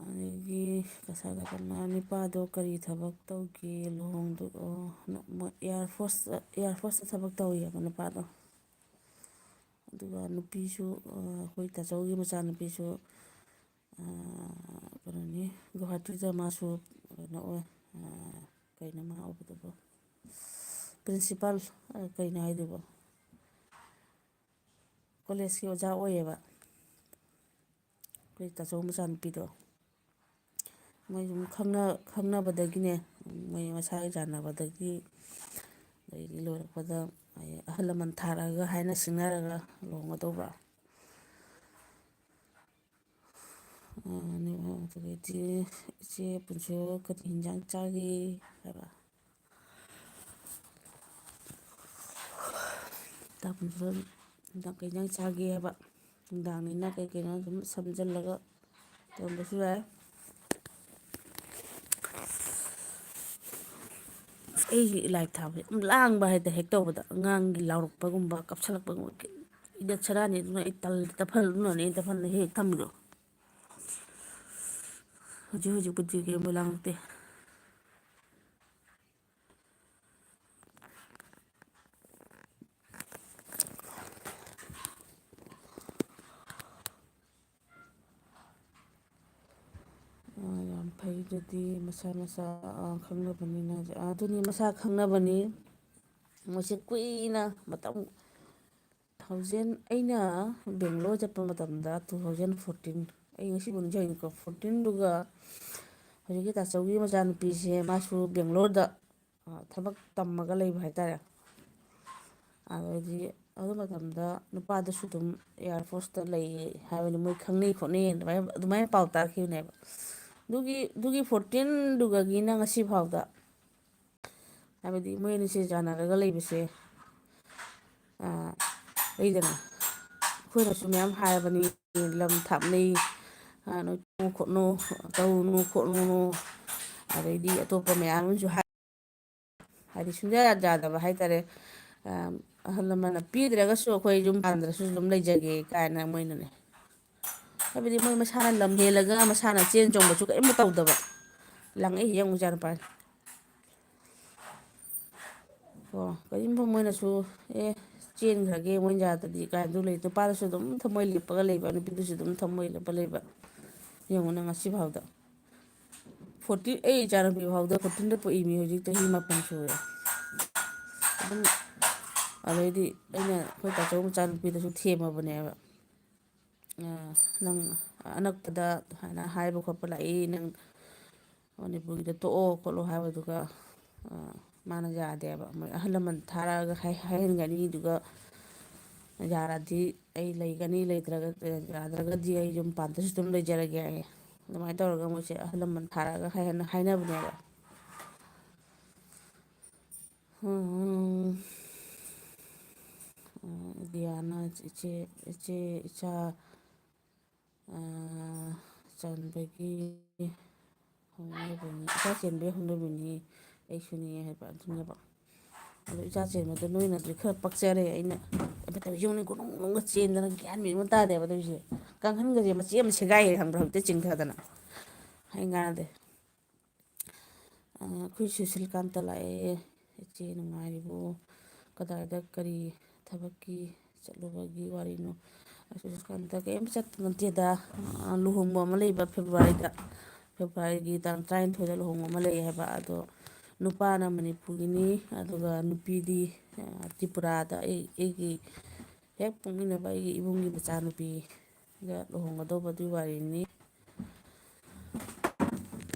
ꯑꯗꯒꯤ ꯀꯁꯥ ꯀꯇꯅ ꯅꯨꯄꯥꯗꯣ ꯀꯔꯤ ꯊꯕꯛ ꯇꯧꯒꯦ? ꯂꯨꯍꯣꯡꯗꯣ-, ꯑꯣ, ꯃꯣꯏ Air Force, Air Forceꯇ ꯊꯕꯛ ꯇꯧꯋꯦꯕ ꯅꯨꯄꯥꯗꯣ꯫ ꯑꯗꯨꯒ ꯅꯨꯄꯤꯁꯨ, ꯑ, ꯑꯩꯈꯣꯏ ꯇꯥꯆꯧꯒꯤ ꯃꯆꯥꯅꯨꯄꯤꯁꯨ, ꯑ, ꯀꯩꯅꯣꯅꯤ, ꯒꯨꯋꯥꯍꯥꯇꯤꯗ ꯃꯥꯁꯨ ꯀꯩꯅꯣ ꯑꯣꯏ, ꯑ, ꯀꯩꯅꯣ ꯃꯥ ꯑꯣꯏꯕꯗꯨꯕꯨ? Principal, ꯑ, ꯀꯩꯅꯣ ꯍꯥꯏꯗꯨꯕꯨ? Collegeꯀꯤ ꯑꯣꯖꯥ ꯑꯣꯏꯌꯦꯕ꯫ ꯑꯩꯈꯣꯏ ꯇꯥꯆꯧ ꯃꯆꯥꯅꯨꯄꯤꯗꯣ꯫ ꯃꯣꯏ ꯁꯨꯝ ꯈꯪꯅ-, ꯈꯪꯅꯕꯗꯒꯤꯅꯦ, ꯃꯣꯏ ꯃꯁꯥꯒꯤ ꯆꯥꯟꯅꯕꯗꯒꯤ, ꯑꯗꯩꯗꯤ ꯂꯣꯏꯔꯛꯄꯗ ꯑꯍꯜ ꯂꯃꯟ ꯊꯥꯔꯛꯑꯒ ꯍꯥꯏꯅ ꯁꯤꯡꯅꯔꯒ ꯂꯨꯍꯣꯡꯒꯗꯧꯕ꯫ ꯑꯗꯒꯤꯗꯤ ꯏꯆꯦ ꯄꯨꯟꯁꯤꯔꯣꯜ ꯀꯔꯤ ꯍꯤꯟꯖꯥꯡ ꯆꯥꯒꯦ ꯍꯥꯏꯕ? ꯇꯥ ꯄꯨꯟꯁꯤꯔꯣꯜ ꯍꯤꯟꯖꯥꯡ, ꯀꯩ ꯍꯤꯟꯖꯥꯡ ꯆꯥꯒꯦ ꯍꯥꯏꯕ? ꯅꯨꯡꯗꯥꯡꯅꯤꯅ ꯀꯩ ꯀꯩꯅꯣ ꯑꯗꯨꯝ ꯁꯝꯖꯜꯂꯒ ꯇꯧꯔꯝꯕꯁꯨ ꯌꯥꯏ꯫ ꯑꯁ, ꯑꯩꯒꯤ ꯂꯥꯏꯔꯤꯛ ꯊꯥꯕꯁꯦ ꯌꯥꯝ ꯂꯥꯡꯕ ꯍꯥꯏꯇꯥꯔꯦ, ꯍꯦꯛ ꯇꯧꯕꯗ ꯑꯉꯥꯡꯒꯤ ꯂꯥꯎꯔꯛꯄꯒꯨꯝꯕ, ꯀꯞꯁꯜꯂꯛꯄꯒꯨꯝꯕ ꯏꯅꯛ ꯁꯔꯥꯅꯤ, ꯑꯗꯨꯅ ꯑꯩ ꯇꯜꯂꯦ, ꯇꯞꯍꯜꯂꯨꯅꯅꯦ ꯑꯩꯅ ꯇꯞꯍꯜꯂ ꯍꯦꯛ ꯊꯝꯃꯤꯗꯣ꯫ ꯍꯧꯖꯤꯛ ꯍꯧꯖꯤꯛꯄꯨꯗꯤ ꯀꯩꯝꯕꯨ ꯂꯥꯡꯉꯛꯇꯦ꯫ ꯑꯥ, ꯌꯥꯝ ꯐꯩ꯫ ꯑꯗꯨꯗꯤ ꯃꯁꯥ ꯃꯁꯥ, ꯑꯥ, ꯈꯪꯅꯕꯅꯤꯅ, ꯑꯥ, ꯑꯗꯨꯅꯤ, ꯃꯁꯥ ꯈꯪꯅꯕꯅꯤ꯫ ꯃꯣꯏꯁꯦ ꯀꯨꯏꯅ ꯃꯇꯝ, ꯊꯥꯎꯖꯟ, ꯑꯩꯅ ꯕꯦꯡꯒ꯭ꯂꯣꯔ ꯆꯠꯄ ꯃꯇꯝꯗ two thousand fourteen, ꯑꯩ ꯉꯁꯤꯕꯨ ꯅꯤꯡꯁꯤꯡꯉꯤꯀꯣ, fourteenꯗꯨꯒ ꯍꯧꯖꯤꯛꯀꯤ ꯇꯥꯆꯧꯒꯤ ꯃꯆꯥꯅꯨꯄꯤꯁꯦ, ꯃꯥꯁꯨ ꯕꯦꯡꯒ꯭ꯂꯣꯔꯗ, ꯑ, ꯊꯕꯛ ꯇꯝꯃꯒ ꯂꯩꯕ ꯍꯥꯏꯇꯥꯔꯦ꯫ ꯑꯗꯩꯗꯤ ꯑꯗꯨ ꯃꯇꯝꯗ ꯅꯨꯄꯥꯗꯨꯁꯨ ꯑꯗꯨꯝ Air Forceꯇ ꯂꯩꯌꯦ ꯍꯥꯏꯕꯅꯤ, ꯃꯣꯏ ꯈꯪꯅꯩ ꯈꯣꯠꯅꯩ ꯑꯗꯨꯃꯥꯏꯅ, ꯑꯗꯨꯃꯥꯏꯅ ꯄꯥꯎ ꯇꯥꯈꯤꯕꯅꯦꯕ꯫ ꯑꯗꯨꯒꯤ, ꯑꯗꯨꯒꯤ fourteenꯗꯨꯒꯒꯤꯅ ꯉꯁꯤ ꯐꯥꯎꯗ ꯍꯥꯏꯕꯗꯤ ꯃꯣꯏ ꯑꯅꯤꯁꯦ ꯌꯥꯅꯔꯒ ꯂꯩꯕꯁꯦ, ꯑ, ꯂꯩꯗꯅ, ꯑꯩꯈꯣꯏꯅꯁꯨ ꯃꯌꯥꯝ ꯍꯥꯏꯔꯕꯅꯤ, ꯂꯝ ꯊꯥꯞꯅꯩ, "ꯑ, ꯅꯣꯏ ꯇꯧꯅꯨ ꯈꯣꯠꯅꯨ, ꯇꯧꯅꯨ ꯈꯣꯠꯅꯨ", ꯑꯗꯩꯗꯤ ꯑꯇꯣꯞꯄ ꯃꯌꯥꯝ ꯑꯃꯁꯨ ꯍꯥꯏ-, ꯍꯥꯏꯗꯤ ꯁꯨꯡꯌꯥ ꯌꯥꯗꯕ ꯍꯥꯏꯇꯥꯔꯦ꯫ ꯑ, "ꯑꯍꯜ ꯂꯃꯟꯅ ꯄꯤꯗ꯭ꯔꯒꯁꯨ ꯑꯩꯈꯣꯏ ꯌꯨꯝ ꯄꯥꯟꯗ꯭ꯔꯁꯨ ꯑꯗꯨꯝ ꯂꯩꯖꯒꯦ" ꯀꯥꯏꯅ ꯃꯣꯏꯅꯅꯦ꯫ ꯍꯥꯏꯕꯗꯤ ꯃꯣꯏ ꯃꯁꯥꯅ ꯂꯝ ꯍꯦꯜꯂꯒ ꯃꯁꯥꯅ ꯆꯦꯟ ꯆꯣꯡꯕꯁꯨ ꯀꯔꯤꯝꯇ ꯇꯧꯗꯕ꯫ ꯂꯥꯡꯉꯛꯏ ꯌꯦꯡꯉꯨ ꯏꯆꯥꯅꯨꯄꯥꯁꯦ꯫ ꯀꯣ, ꯀꯔꯤꯒꯨꯝꯕ ꯃꯣꯏꯅꯁꯨ, "ꯑꯦ, ꯆꯦꯟꯈ꯭ꯔꯒꯦ ꯃꯣꯏ ꯌꯥꯗ꯭ꯔꯗꯤ" ꯀꯥꯏꯅ ꯑꯗꯨ ꯂꯩ꯫ ꯅꯨꯄꯥꯗꯨꯁꯨ ꯑꯗꯨꯝ ꯊꯃꯣꯏ ꯂꯦꯞꯄꯒ ꯂꯩꯕ, ꯅꯨꯄꯤꯗꯨꯁꯨ ꯑꯗꯨꯝ ꯊꯃꯣꯏ ꯂꯦꯞꯄ ꯂꯩꯕ꯫ ꯌꯦꯡꯉꯨꯅꯦ, ꯉꯁꯤ ꯐꯥꯎꯗ꯫ ꯐꯣꯔꯇꯤꯟ, ꯑꯩ ꯏꯆꯥꯅꯨꯄꯤ ꯐꯥꯎꯗ ꯐꯣꯔꯇꯤꯟꯗ ꯄꯣꯛꯏꯃꯤ, ꯍꯧꯖꯤꯛ ꯆꯍꯤ ꯃꯥꯄꯟ ꯁꯨꯔꯦ꯫ ꯑꯗꯨꯝ, ꯑꯗꯩꯗꯤ ꯑꯩꯅ ꯑꯩꯈꯣꯏ ꯇꯥꯆꯧ ꯃꯆꯥꯅꯨꯄꯤꯗꯁꯨ ꯊꯦꯝꯃꯕꯅꯦꯕ꯫ ꯑ, "ꯅꯪ ꯑꯅꯛꯄꯗ ꯍꯥꯏꯅ ꯍꯥꯏꯕ ꯈꯣꯠꯄ ꯂꯥꯛꯏ, ꯅꯪ ꯃꯅꯤꯄꯨꯔꯒꯤꯗ ꯇꯣꯛꯑꯣ ꯈꯣꯠꯂꯣ" ꯍꯥꯏꯕꯗꯨꯒ, ꯑ, ꯃꯥꯅ ꯌꯥꯗꯦꯕ꯫ "ꯃꯣꯏ ꯑꯍꯜ ꯂꯃꯟ ꯊꯥꯔꯛꯑꯒ ꯍꯥꯏ-, ꯍꯥꯏꯍꯟꯒꯅꯤ, ꯑꯗꯨꯒ ꯌꯥꯔꯗꯤ ꯑꯩ ꯂꯩꯒꯅꯤ, ꯂꯩꯇ꯭ꯔꯒ, ꯌꯥꯗ꯭ꯔꯒꯗꯤ ꯑꯩ ꯌꯨꯝ ꯄꯥꯟꯗꯁꯨ ꯑꯗꯨꯝ ꯂꯩꯖꯔꯒꯦ" ꯍꯥꯏꯌꯦ꯫ ꯑꯗꯨꯃꯥꯏꯅ ꯇꯧꯔꯒ ꯃꯣꯏꯁꯦ ꯑꯍꯜ ꯂꯃꯟ ꯊꯥꯔꯛꯑꯒ ꯍꯥꯏꯍꯟ-, ꯍꯥꯏꯅꯕꯅꯦꯕ꯫ ꯎꯝ, ꯗꯤꯌꯥꯅ ꯏꯆꯦ, ꯏꯆꯦ, ꯏꯆꯥ, ꯑ, ꯆꯟꯕꯒꯤ ꯍꯧꯅꯕꯤꯅꯤ, ꯏꯆꯥ ꯆꯦꯟꯕꯒꯤ ꯍꯧꯅꯕꯤꯅꯤ, ꯑꯩꯁꯨꯅꯤ ꯍꯥꯏꯕ ꯑꯗꯨꯅꯦꯕ꯫ ꯑꯗꯣ ꯏꯆꯥ ꯆꯦꯟꯕꯗꯣ ꯅꯣꯏꯅꯗꯤ ꯈꯔ ꯄꯛꯆꯔꯦ꯫ ꯑꯩꯅ ꯀꯩꯅꯣ ꯇꯧ-, ꯌꯨꯝꯅꯤ ꯒꯨꯅꯨꯡ ꯒꯨꯅꯨꯡꯒ ꯆꯦꯟꯗꯅ ꯒ꯭ꯌꯥꯟ ꯃꯦꯟ ꯑꯃ ꯇꯥꯗꯦꯕ ꯇꯧꯔꯤꯁꯦ꯫ ꯀꯥꯡꯈꯟꯒꯁꯦ ꯃꯆꯦꯠ ꯑꯃ ꯁꯦꯒꯥꯏꯔꯦ ꯈꯪꯕ꯭ꯔꯥ, ꯍꯧꯖꯤꯛꯇ ꯆꯤꯡꯊꯗꯅ꯫ ꯑꯩ ꯉꯥꯡꯗꯦ꯫ ꯑ, ꯑꯩꯈꯣꯏ ꯁꯨꯁꯤꯜꯀꯥꯟꯇ ꯂꯥꯛꯑꯦ꯫ "ꯏꯆꯦ ꯅꯨꯡꯉꯥꯏꯔꯤꯕꯣ? ꯀꯗꯥꯏꯗ ꯀꯔꯤ ꯊꯕꯛꯀꯤ ꯆꯠꯂꯨꯕꯒꯤ ꯋꯥꯔꯤꯅꯣ?" ꯑꯩ ꯁꯨꯁꯤꯜꯀꯥꯟꯇ ꯀꯔꯤꯝ ꯆꯠꯄ ꯅꯠꯇꯦꯗ꯫ ꯑ, ꯂꯨꯍꯣꯡꯕ ꯑꯃ ꯂꯩꯕ ꯐꯦꯕ꯭ꯔꯨꯋꯥꯔꯤꯗ꯫ ꯐꯦꯕ꯭ꯔꯨꯋꯥꯔꯤꯒꯤ ꯇꯥꯡ ꯇꯔꯥꯅꯤꯊꯣꯏꯗ ꯂꯨꯍꯣꯡꯕ ꯑꯃ ꯂꯩ ꯍꯥꯏꯕ꯫ ꯑꯗꯣ ꯅꯨꯄꯥꯅ ꯃꯅꯤꯄꯨꯔꯒꯤꯅꯤ, ꯑꯗꯨꯒ ꯅꯨꯄꯤꯗꯤ, ꯑ, ꯇ꯭ꯔꯤꯄꯨꯔꯥꯗ ꯑꯩ, ꯑꯩꯒꯤ ꯍꯦꯛ ꯄꯣꯛꯃꯤꯟꯅꯕ ꯑꯩꯒꯤ ꯏꯕꯨꯡꯒꯤ ꯃꯆꯥꯅꯨꯄꯤꯒ ꯂꯨꯍꯣꯡꯒꯗꯧꯕ ꯑꯗꯨꯒꯤ ꯋꯥꯔꯤꯅꯤ꯫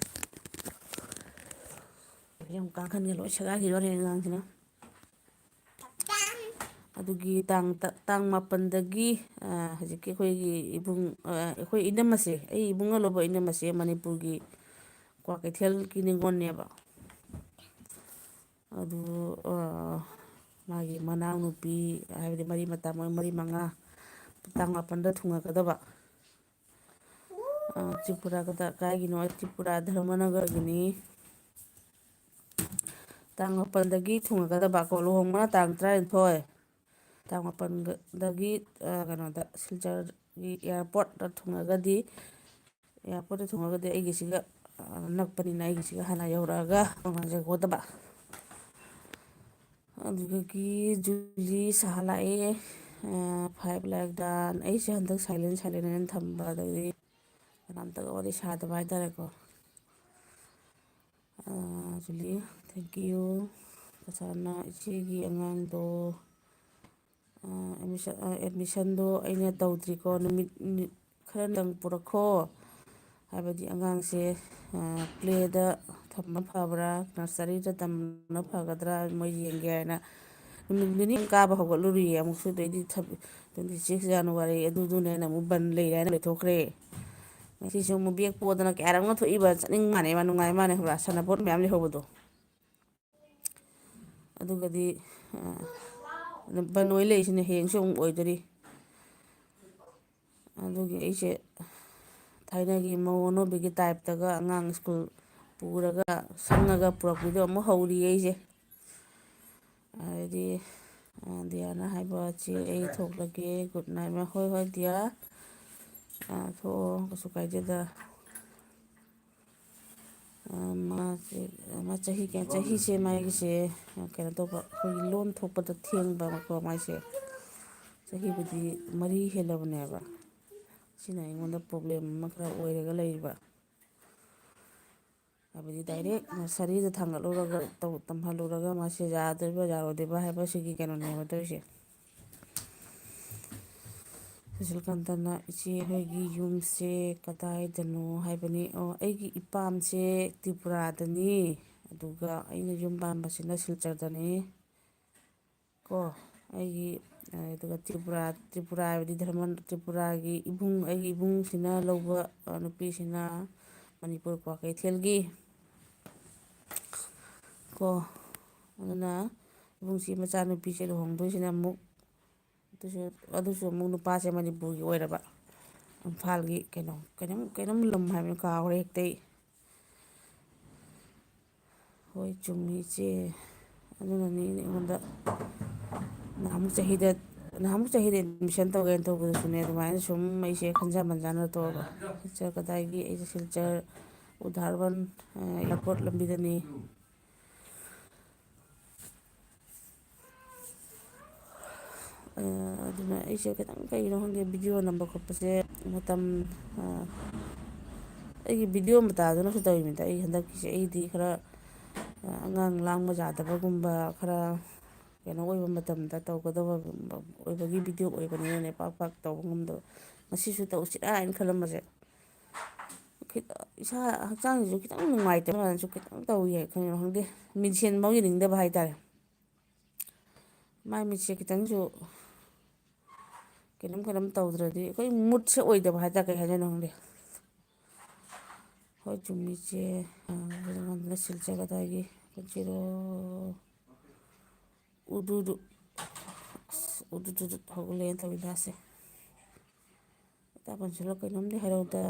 ꯌꯥꯝ ꯀꯥꯡꯈꯟꯒ ꯂꯣꯏ ꯁꯦꯒꯥꯏꯈꯤꯗꯣꯔꯦ ꯑꯉꯥꯡꯁꯤꯅ꯫ ꯑꯗꯨꯒꯤ ꯇꯥꯡ ꯇ-, ꯇꯥꯡ ꯃꯥꯄꯟꯗꯒꯤ, ꯑ, ꯍꯧꯖꯤꯛꯀꯤ ꯑꯩꯈꯣꯏꯒꯤ ꯏꯕꯨꯡ, ꯑ, ꯑꯩꯈꯣꯏ ꯏꯅꯝꯃꯁꯦ, ꯑꯩ ꯏꯕꯨꯡꯒ ꯂꯧꯕ ꯏꯅꯝꯃꯁꯦ ꯃꯅꯤꯄꯨꯔꯒꯤ ꯀ꯭ꯋꯥꯀꯩꯊꯦꯜꯒꯤ ꯅꯤꯉꯣꯜꯅꯦꯕ꯫ ꯑꯗꯨ, ꯑ, ꯃꯥꯒꯤ ꯃꯅꯥꯎꯅꯨꯄꯤ, ꯍꯥꯏꯕꯗꯤ ꯃꯔꯤ ꯃꯇꯥ ꯃꯣꯏ ꯃꯔꯤ ꯃꯉꯥ ꯇꯥꯡ ꯃꯥꯄꯟꯗ ꯊꯨꯡꯉꯛꯀꯗꯕ꯫ ꯇ꯭ꯔꯤꯄꯨꯔꯥꯒꯗ ꯀꯥꯏꯒꯤꯅꯣ? ꯇ꯭ꯔꯤꯄꯨꯔꯥ ꯙꯔꯃꯅꯒꯔꯒꯤꯅꯤ꯫ ꯇꯥꯡ ꯃꯥꯄꯜꯗꯒꯤ ꯊꯨꯡꯉꯒꯗꯕ ꯀꯣ, ꯂꯨꯍꯣꯡꯕꯅ ꯇꯥꯡ ꯇꯔꯥꯅꯤꯊꯣꯏ꯫ ꯇꯥꯡ ꯃꯥꯄꯜꯗꯒꯤ, ꯑ, ꯀꯩꯅꯣꯗ, ꯁꯤꯜꯆꯔꯒꯤ ꯑꯦꯌꯥꯔꯄꯣꯔꯠꯇ ꯊꯨꯡꯉꯒꯗꯤ, ꯑꯦꯌꯥꯔꯄꯣꯔꯠꯇ ꯊꯨꯡꯉꯒꯗꯤ ꯑꯩꯒꯤꯁꯤꯒ, ꯑ, ꯅꯛꯄꯅꯤꯅ ꯑꯩꯒꯤꯁꯤꯒ ꯍꯥꯟꯅ ꯌꯧꯔꯛꯑꯒ ꯇꯣꯉꯥꯟꯖꯒꯗꯕ꯫ ꯑꯗꯨꯗꯒꯤ ꯖꯨꯂꯤ ꯁꯥꯍꯜꯂꯛꯑꯦ, ꯑ, ꯐꯥꯏꯚ ꯂꯥꯏꯛ ꯗꯥꯟ꯫ ꯑꯩꯁꯦ ꯍꯟꯗꯛ ꯁꯥꯏꯂꯦꯟ, ꯁꯥꯏꯂꯦꯟ ꯍꯥꯏꯅ ꯊꯝꯕ, ꯑꯗꯒꯤ ꯀꯅꯥꯝꯇꯒ ꯋꯥꯔꯤ ꯁꯥꯗꯕ ꯍꯥꯏꯇꯥꯔꯦꯀꯣ꯫ ꯑ, ꯖꯨꯂꯤ, thank you꯫ ꯀꯁꯥꯅ ꯏꯆꯦꯒꯤ ꯑꯉꯥꯡꯗꯣ, ꯑ, ꯑꯦꯗꯃꯤꯁꯟ, ꯑ, ꯑꯦꯗꯃꯤꯁꯟꯗꯣ ꯑꯩꯅ ꯇꯧꯗ꯭ꯔꯤꯀꯣ, ꯅꯨꯃꯤꯠ, ꯅꯨꯃꯤꯠ ꯈꯔꯗꯪ ꯄꯨꯔꯛꯈꯣ꯫ ꯍꯥꯏꯕꯗꯤ ꯑꯉꯥꯡꯁꯦ, ꯑ, ꯄ꯭ꯂꯦꯗ ꯊꯝꯕ ꯐꯕ꯭ꯔꯥ, ꯅꯔꯁꯔꯤꯗ ꯇꯝꯕꯅ ꯐꯒꯗ꯭ꯔꯥ, ꯃꯣꯏ ꯌꯦꯡꯒꯦ ꯍꯥꯏꯅ ꯅꯨꯃꯤꯠ ꯅꯤꯅꯤ ꯀꯥꯕ ꯍꯧꯒꯠꯂꯨꯔꯤꯌꯦ꯫ ꯑꯃꯨꯛꯁꯨ ꯑꯗꯩꯗꯤ ꯊꯕ-, twenty six January ꯑꯗꯨꯗꯨꯅꯦꯅ ꯑꯃꯨꯛ ꯕꯟ ꯂꯩꯔꯦ ꯍꯥꯏꯅ ꯂꯩꯊꯣꯛꯈ꯭ꯔꯦ꯫ ꯉꯁꯤꯁꯨ ꯑꯃꯨꯛ ꯕꯦꯒ ꯄꯣꯗꯅ ꯀꯌꯥꯔꯛꯅꯣ ꯊꯣꯛꯏꯕ, ꯆꯠꯅꯤꯡ ꯃꯥꯟꯅꯦ ꯃꯥ, ꯅꯨꯡꯉꯥꯏ ꯃꯥꯟꯅꯦ ꯈꯪꯕ꯭ꯔꯥ, ꯁꯥꯟꯅꯄꯣꯠ ꯃꯌꯥꯝ ꯂꯩꯍꯧꯕꯗꯣ꯫ ꯑꯗꯨꯒꯗꯤ, ꯑ, ꯕꯟ ꯑꯣꯏ ꯂꯩꯔꯤꯁꯤꯅ ꯍꯌꯦꯡꯁꯨ ꯑꯃꯨꯛ ꯑꯣꯏꯗꯣꯔꯤ꯫ ꯑꯗꯨꯒꯤ ꯑꯩꯁꯦ ꯊꯥꯏꯅꯒꯤ ꯃꯧ ꯑꯅꯧꯕꯤꯒꯤ ꯇꯥꯏꯞꯇꯒ ꯑꯉꯥꯡ ꯁ꯭ꯀꯨꯜ ꯄꯨꯔꯒ ꯁꯪꯉꯒ ꯄꯨꯔꯛꯄꯤꯗꯣ ꯑꯃꯨꯛ ꯍꯧꯔꯤ ꯑꯩꯁꯦ꯫ ꯑꯗꯩꯗꯤ, ꯑ, ꯗꯤꯌꯥꯅ ꯍꯥꯏꯕ, "ꯆꯦ, ꯑꯩ ꯊꯣꯛꯂꯒꯦ, good night, ꯃꯥ, ꯍꯣꯏ, ꯍꯣꯏ, ꯗꯤꯌꯥ, ꯑ, ꯊꯣꯛꯑꯣ, ꯀꯩꯁꯨ ꯀꯥꯏꯗꯦꯗ"꯫ ꯑ, ꯃꯥꯁꯦ, ꯃꯥ ꯆꯍꯤ ꯀꯌꯥ, ꯆꯍꯤꯁꯦ ꯃꯥꯒꯤꯁꯦ, ꯑ, ꯀꯩꯅꯣ ꯇꯧꯕ, ꯑꯩꯈꯣꯏꯒꯤ ꯂꯣꯟ ꯊꯣꯛꯄꯗ ꯊꯦꯡꯕꯀꯣ ꯃꯥꯏꯁꯦ꯫ ꯆꯍꯤꯕꯨꯗꯤ ꯃꯔꯤ ꯍꯦꯜꯂꯕꯅꯦꯕ꯫ ꯁꯤꯅ ꯑꯩꯉꯣꯟꯗ problem ꯑꯃ ꯈꯔ ꯑꯣꯏꯔꯒ ꯂꯩꯔꯤꯕ꯫ ꯍꯥꯏꯕꯗꯤ direct nurseryꯗ ꯊꯥꯡꯒꯠꯂꯨꯔꯒ ꯇꯧ-, ꯇꯝꯍꯜꯂꯨꯔꯒ ꯃꯥꯁꯦ ꯌꯥꯗꯣꯏꯕ ꯌꯥꯔꯣꯏꯗꯣꯏꯕ ꯍꯥꯏꯕ ꯁꯤꯒꯤ ꯀꯩꯅꯣꯅꯦꯕ ꯇꯧꯔꯤꯁꯦ꯫ ꯁꯨꯁꯤꯜꯀꯥꯟꯇꯅ, "ꯏꯆꯦ ꯍꯣꯏꯒꯤ ꯌꯨꯝꯁꯦ ꯀꯗꯥꯏꯗꯅꯣ?" ꯍꯥꯏꯕꯅꯤ꯫ ꯑꯣ, ꯑꯩꯒꯤ ꯏꯄꯥꯝꯁꯦ ꯇ꯭ꯔꯤꯄꯨꯔꯥꯗꯅꯤ, ꯑꯗꯨꯒ ꯑꯩꯅ ꯌꯨꯝ ꯄꯥꯟꯕꯁꯤꯅ ꯁꯤꯜꯆꯔꯗꯅꯤ꯫ ꯀꯣ, ꯑꯩꯒꯤ, ꯑ, ꯑꯗꯨꯒ ꯇ꯭ꯔꯤꯄꯨꯔꯥ, ꯇ꯭ꯔꯤꯄꯨꯔꯥ ꯍꯥꯏꯕꯗꯤ ꯙꯔꯃ, ꯇ꯭ꯔꯤꯄꯨꯔꯥꯒꯤ ꯏꯕꯨꯡ, ꯑꯩꯒꯤ ꯏꯕꯨꯡꯁꯤꯅ ꯂꯧꯕ, ꯑ, ꯅꯨꯄꯤꯁꯤꯅ ꯃꯅꯤꯄꯨꯔ ꯀ꯭ꯋꯥꯀꯩꯊꯦꯜꯒꯤ꯫ ꯀꯣ, ꯑꯗꯨꯅ ꯏꯕꯨꯡꯁꯤ ꯃꯆꯥꯅꯨꯄꯤꯁꯦ ꯂꯨꯍꯣꯡꯗꯣꯏꯁꯤꯅ ꯑꯃꯨꯛ, ꯑꯗꯨꯁꯨ, ꯑꯗꯨꯁꯨ ꯑꯃꯨꯛ ꯅꯨꯄꯥꯁꯦ ꯃꯅꯤꯄꯨꯔꯒꯤ ꯑꯣꯏꯔꯕ꯫ ꯏꯝꯐꯥꯜꯒꯤ ꯀꯩꯅꯣ, ꯀꯩꯅꯣꯝ, ꯀꯩꯅꯣꯝ ꯂꯝ ꯍꯥꯏꯕꯅꯤ, ꯀꯥꯎꯔꯦ ꯍꯦꯛꯇ ꯑꯩ꯫ ꯍꯣꯏ, ꯆꯨꯝꯃꯤ, ꯏꯆꯦ꯫ ꯑꯗꯨꯅꯅꯤ ꯑꯩꯉꯣꯟꯗ ꯅꯍꯥꯟꯃꯨꯛ ꯆꯍꯤꯗ, ꯅꯍꯥꯟꯃꯨꯛ ꯆꯍꯤꯗ admission ꯇꯧꯒꯦꯅ ꯇꯧꯕꯗꯁꯨꯅꯦ, ꯑꯗꯨꯃꯥꯏꯅ ꯁꯨꯝ ꯑꯩꯁꯦ ꯈꯟꯖ ꯃꯟꯖꯥꯅ ꯇꯣꯛꯑꯕ꯫ ꯁꯤꯜꯆꯔ ꯀꯗꯥꯏꯒꯤ, ꯑꯩꯁꯦ ꯁꯤꯜꯆꯔ ꯎꯙꯥꯔꯕꯟ, ꯑ, airport ꯂꯝꯕꯤꯗꯅꯤ꯫ ꯑ, ꯑꯗꯨꯅ ꯑꯩꯁꯦ ꯈꯤꯇꯪ, ꯀꯩꯒꯤꯅꯣ ꯈꯪꯗꯦ, video ꯅꯝꯕ ꯈꯣꯠꯄꯁꯦ ꯃꯇꯝ, ꯑ, ꯑꯩꯒꯤ video ꯃꯇꯥꯗꯨꯅꯁꯨ ꯇꯧꯔꯤꯅꯤꯗ꯫ ꯑꯩ ꯍꯟꯗꯛꯀꯤꯁꯦ ꯑꯩꯗꯤ ꯈꯔ, ꯑ, ꯑꯉꯥꯡ ꯂꯥꯡꯕ ꯌꯥꯗꯕꯒꯨꯝꯕ, ꯈꯔ ꯀꯩꯅꯣ ꯑꯣꯏꯕ ꯃꯇꯝꯗ ꯇꯧꯒꯗꯕ ꯑꯣꯏꯕꯒꯤ video ꯑꯣꯏꯕꯅꯤꯅꯅꯦ, ꯄꯥꯛ ꯄꯥꯛ ꯇꯧꯕ ꯉꯝꯗꯕ꯫ ꯉꯁꯤꯁꯨ ꯇꯧꯁꯤꯔꯥ ꯍꯥꯏꯅ ꯈꯜꯂꯝꯕꯁꯦ, ꯈꯤꯇ-, ꯏꯁꯥ ꯍꯛꯆꯥꯡꯁꯤꯁꯨ ꯈꯤꯇꯪ ꯅꯨꯡꯉꯥꯏꯇꯕ ꯃꯥꯜꯂꯁꯨ ꯈꯤꯇꯪ ꯇꯧꯏ ꯍꯥꯏ, ꯈꯪꯗꯦ, ꯈꯪꯗꯦ, ꯃꯤꯡꯁꯦꯟ ꯐꯥꯎ ꯌꯦꯡꯅꯤꯡꯗꯕ ꯍꯥꯏꯇꯥꯔꯦ꯫ ꯃꯥꯏ ꯃꯤꯠꯁꯦ ꯈꯤꯇꯪꯁꯨ ꯀꯩꯅꯣꯝ ꯀꯩꯅꯣꯝ ꯇꯧꯗ꯭ꯔꯗꯤ ꯑꯩꯈꯣꯏ moodꯁꯦ ꯑꯣꯏꯗꯕ ꯍꯥꯏꯇꯥꯔꯦ, ꯀꯩ ꯍꯥꯏꯗꯣꯏꯅꯣ ꯈꯪꯗꯦ꯫ ꯍꯣꯏ, ꯆꯨꯝꯃꯤ, ꯏꯆꯦ꯫ ꯑ, ꯅꯉꯣꯟꯗꯅ ꯁꯤꯜꯆꯔ ꯀꯗꯥꯏꯒꯤ ꯀꯟꯆꯤꯔꯣ? ꯎꯗꯨꯗꯨ꯫ ꯑꯁ, ꯎꯗꯨꯗꯨꯗꯨ ꯍꯧꯒꯠꯂꯛꯑꯦꯅ ꯇꯧꯔꯤꯗꯥꯁꯦ꯫ ꯏꯇꯥ ꯄꯟꯆꯨꯂ ꯀꯩꯅꯣꯝꯗꯤ ꯍꯥꯏꯔꯧꯗ꯫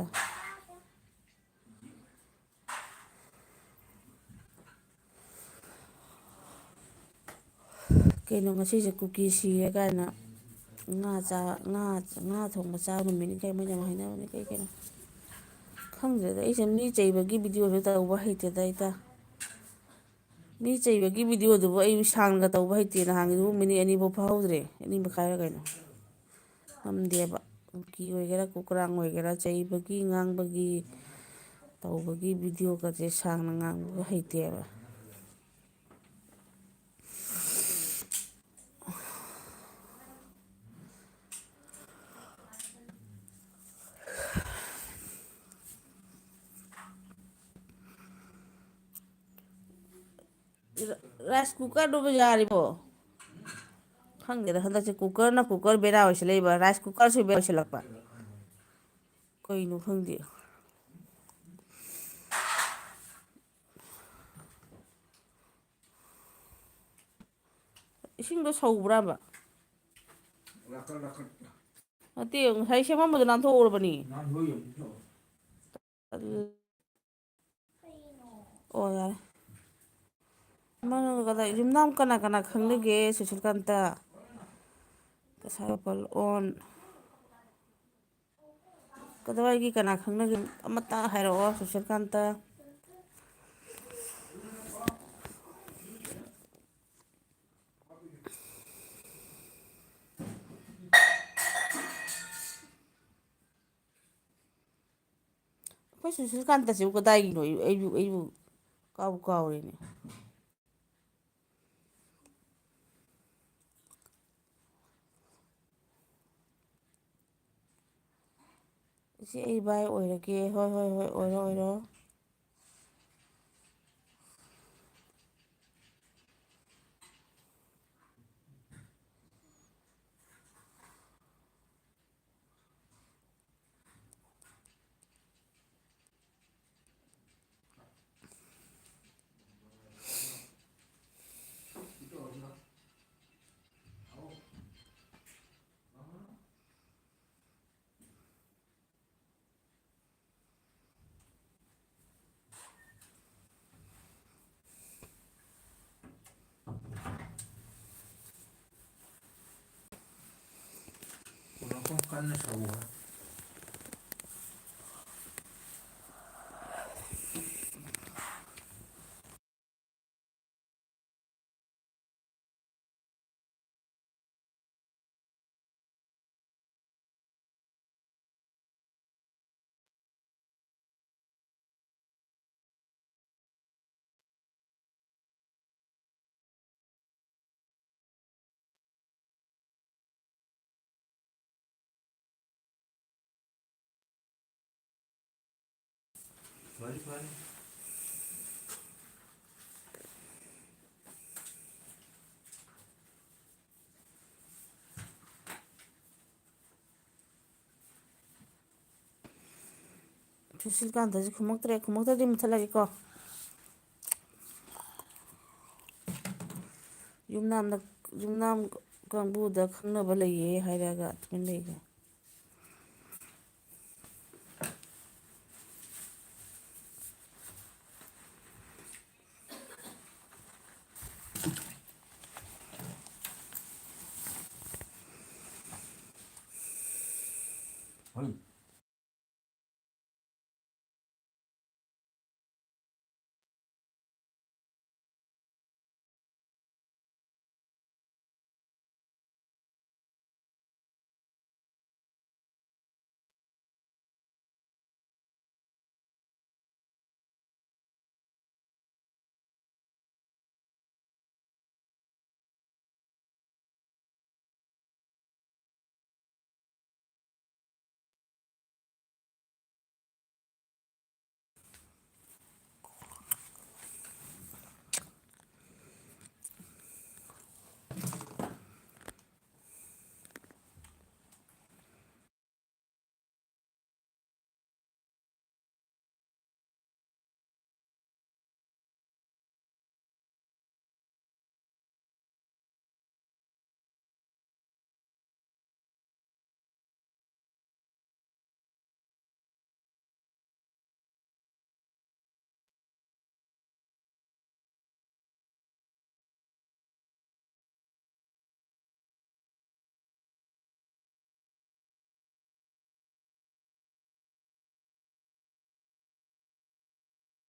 ꯀꯩꯅꯣ ꯉꯁꯤꯁꯦ ꯀꯨꯀꯤ ꯁꯤꯔꯦ ꯀꯥꯏꯅ ꯉꯥ ꯆꯥ-, ꯉꯥ, ꯉꯥ ꯊꯣꯡꯕ ꯆꯥꯕ ꯅꯨꯃꯤꯠꯅꯤ ꯀꯥꯏ ꯃꯣꯏꯅ ꯑꯃ ꯍꯥꯏꯅꯕꯅꯦ, ꯀꯩ ꯀꯩꯅꯣ ꯈꯪꯗ꯭ꯔꯦꯗ꯫ ꯑꯩꯁꯦ ꯃꯤ ꯆꯩꯕꯒꯤ videoꯁꯨ ꯇꯧꯕ ꯍꯩꯇꯦꯗ ꯏꯇꯥ꯫ ꯃꯤ ꯆꯩꯕꯒꯤ videoꯗꯨꯕꯨ ꯑꯩ ꯁꯥꯡꯅ ꯇꯧꯕ ꯍꯩꯇꯦ, ꯅꯍꯥꯟꯒꯤꯗꯨꯕꯨ minute ꯑꯅꯤꯐꯥꯎ ꯐꯥꯍꯧꯗ꯭ꯔꯦ, ꯑꯅꯤ ꯃꯈꯥꯏꯔ ꯀꯩꯅꯣ꯫ ꯉꯝꯗꯦꯕ꯫ ꯀꯨꯀꯤ ꯑꯣꯏꯒꯦꯔꯥ, ꯀꯨꯀ꯭ꯔꯥꯡ ꯑꯣꯏꯒꯦꯔꯥ, ꯆꯩꯕꯒꯤ, ꯉꯥꯡꯕꯒꯤ, ꯇꯧꯕꯒꯤ videoꯒꯁꯦ ꯁꯥꯡꯅ ꯉꯥꯡꯕ ꯍꯩꯇꯦꯕ꯫ Rice cookerꯗꯨꯕꯨ ꯌꯥꯔꯤꯕꯣ? ꯈꯪꯗꯦꯗ, ꯍꯟꯗꯛꯁꯦ cookerꯅ cooker ꯕꯦꯔꯥ ꯑꯣꯏꯁꯤꯜꯂꯛꯏꯕ, rice cookerꯁꯨ ꯕꯦꯔꯥ ꯑꯣꯏꯁꯤꯜꯂꯛꯄ꯫ ꯀꯩꯅꯣ ꯈꯪꯗꯦ꯫ ꯏꯁꯤꯡꯗꯣ ꯁꯧꯕ꯭ꯔꯕ? ꯅꯠꯇꯦ, ꯉꯁꯥꯏ ꯁꯦꯝꯃꯝꯕꯗꯣ ꯅꯥꯟꯊꯣꯛꯎꯔꯕꯅꯤ꯫ ꯅꯥꯟꯊꯣꯛꯏ ꯑꯃꯨꯛ ꯁꯦꯝꯃꯣ꯫ ꯇꯜꯂꯦ꯫ ꯑꯣ, ꯌꯥꯔꯦ꯫ ꯑꯃꯅ ꯀꯗꯥꯏ, ꯌꯨꯝꯅꯥꯝ ꯀꯅꯥ ꯀꯅꯥ ꯈꯪꯅꯒꯦ ꯁꯨꯁꯤꯜꯀꯥꯟꯇ? ꯀꯁꯥꯔ ꯄꯜ ꯑꯣꯟ꯫ ꯀꯗꯥꯏꯒꯤ ꯀꯅꯥ ꯈꯪꯅꯒꯦ? ꯑꯃꯇ ꯍꯥꯏꯔꯛꯑꯣ ꯁꯨꯁꯤꯜꯀꯥꯟꯇ꯫ ꯑꯩꯈꯣꯏ ꯁꯨꯁꯤꯜꯀꯥꯟꯇꯁꯤꯕꯨ ꯀꯗꯥꯏꯒꯤꯅꯣ? ꯑꯩ, ꯑꯩꯕꯨ, ꯑꯩꯕꯨ ꯀꯥꯎꯕꯨ ꯀꯥꯎꯔꯦꯅꯦ꯫ ꯏꯆꯦ, ꯑꯩ ꯚꯥꯏ ꯑꯣꯏꯔꯒꯦ꯫ ꯍꯣꯏ, ꯍꯣꯏ, ꯍꯣꯏ, ꯑꯣꯏꯔꯣ, ꯑꯣꯏꯔꯣ꯫ ꯀꯟꯅ ꯁꯧꯕ꯫ ꯐꯔꯦ, ꯐꯔꯦ꯫ ꯁꯨꯁꯤꯜꯀꯥꯟꯇꯁꯦ ꯈꯨꯝꯃꯛꯇ꯭ꯔꯦ꯫ ꯈꯨꯝꯃꯛꯇ꯭ꯔꯗꯤ ꯃꯨꯠꯊꯠꯂꯒꯦꯀꯣ꯫ ꯌꯨꯝꯅꯥꯝꯅ, ꯌꯨꯝꯅꯥꯝ ꯀꯥꯡꯕꯨꯗ ꯈꯪꯅꯕ ꯂꯩꯌꯦ ꯍꯥꯏꯔꯒ ꯇꯨꯃꯤꯟ ꯂꯩꯈ꯭ꯔꯦ꯫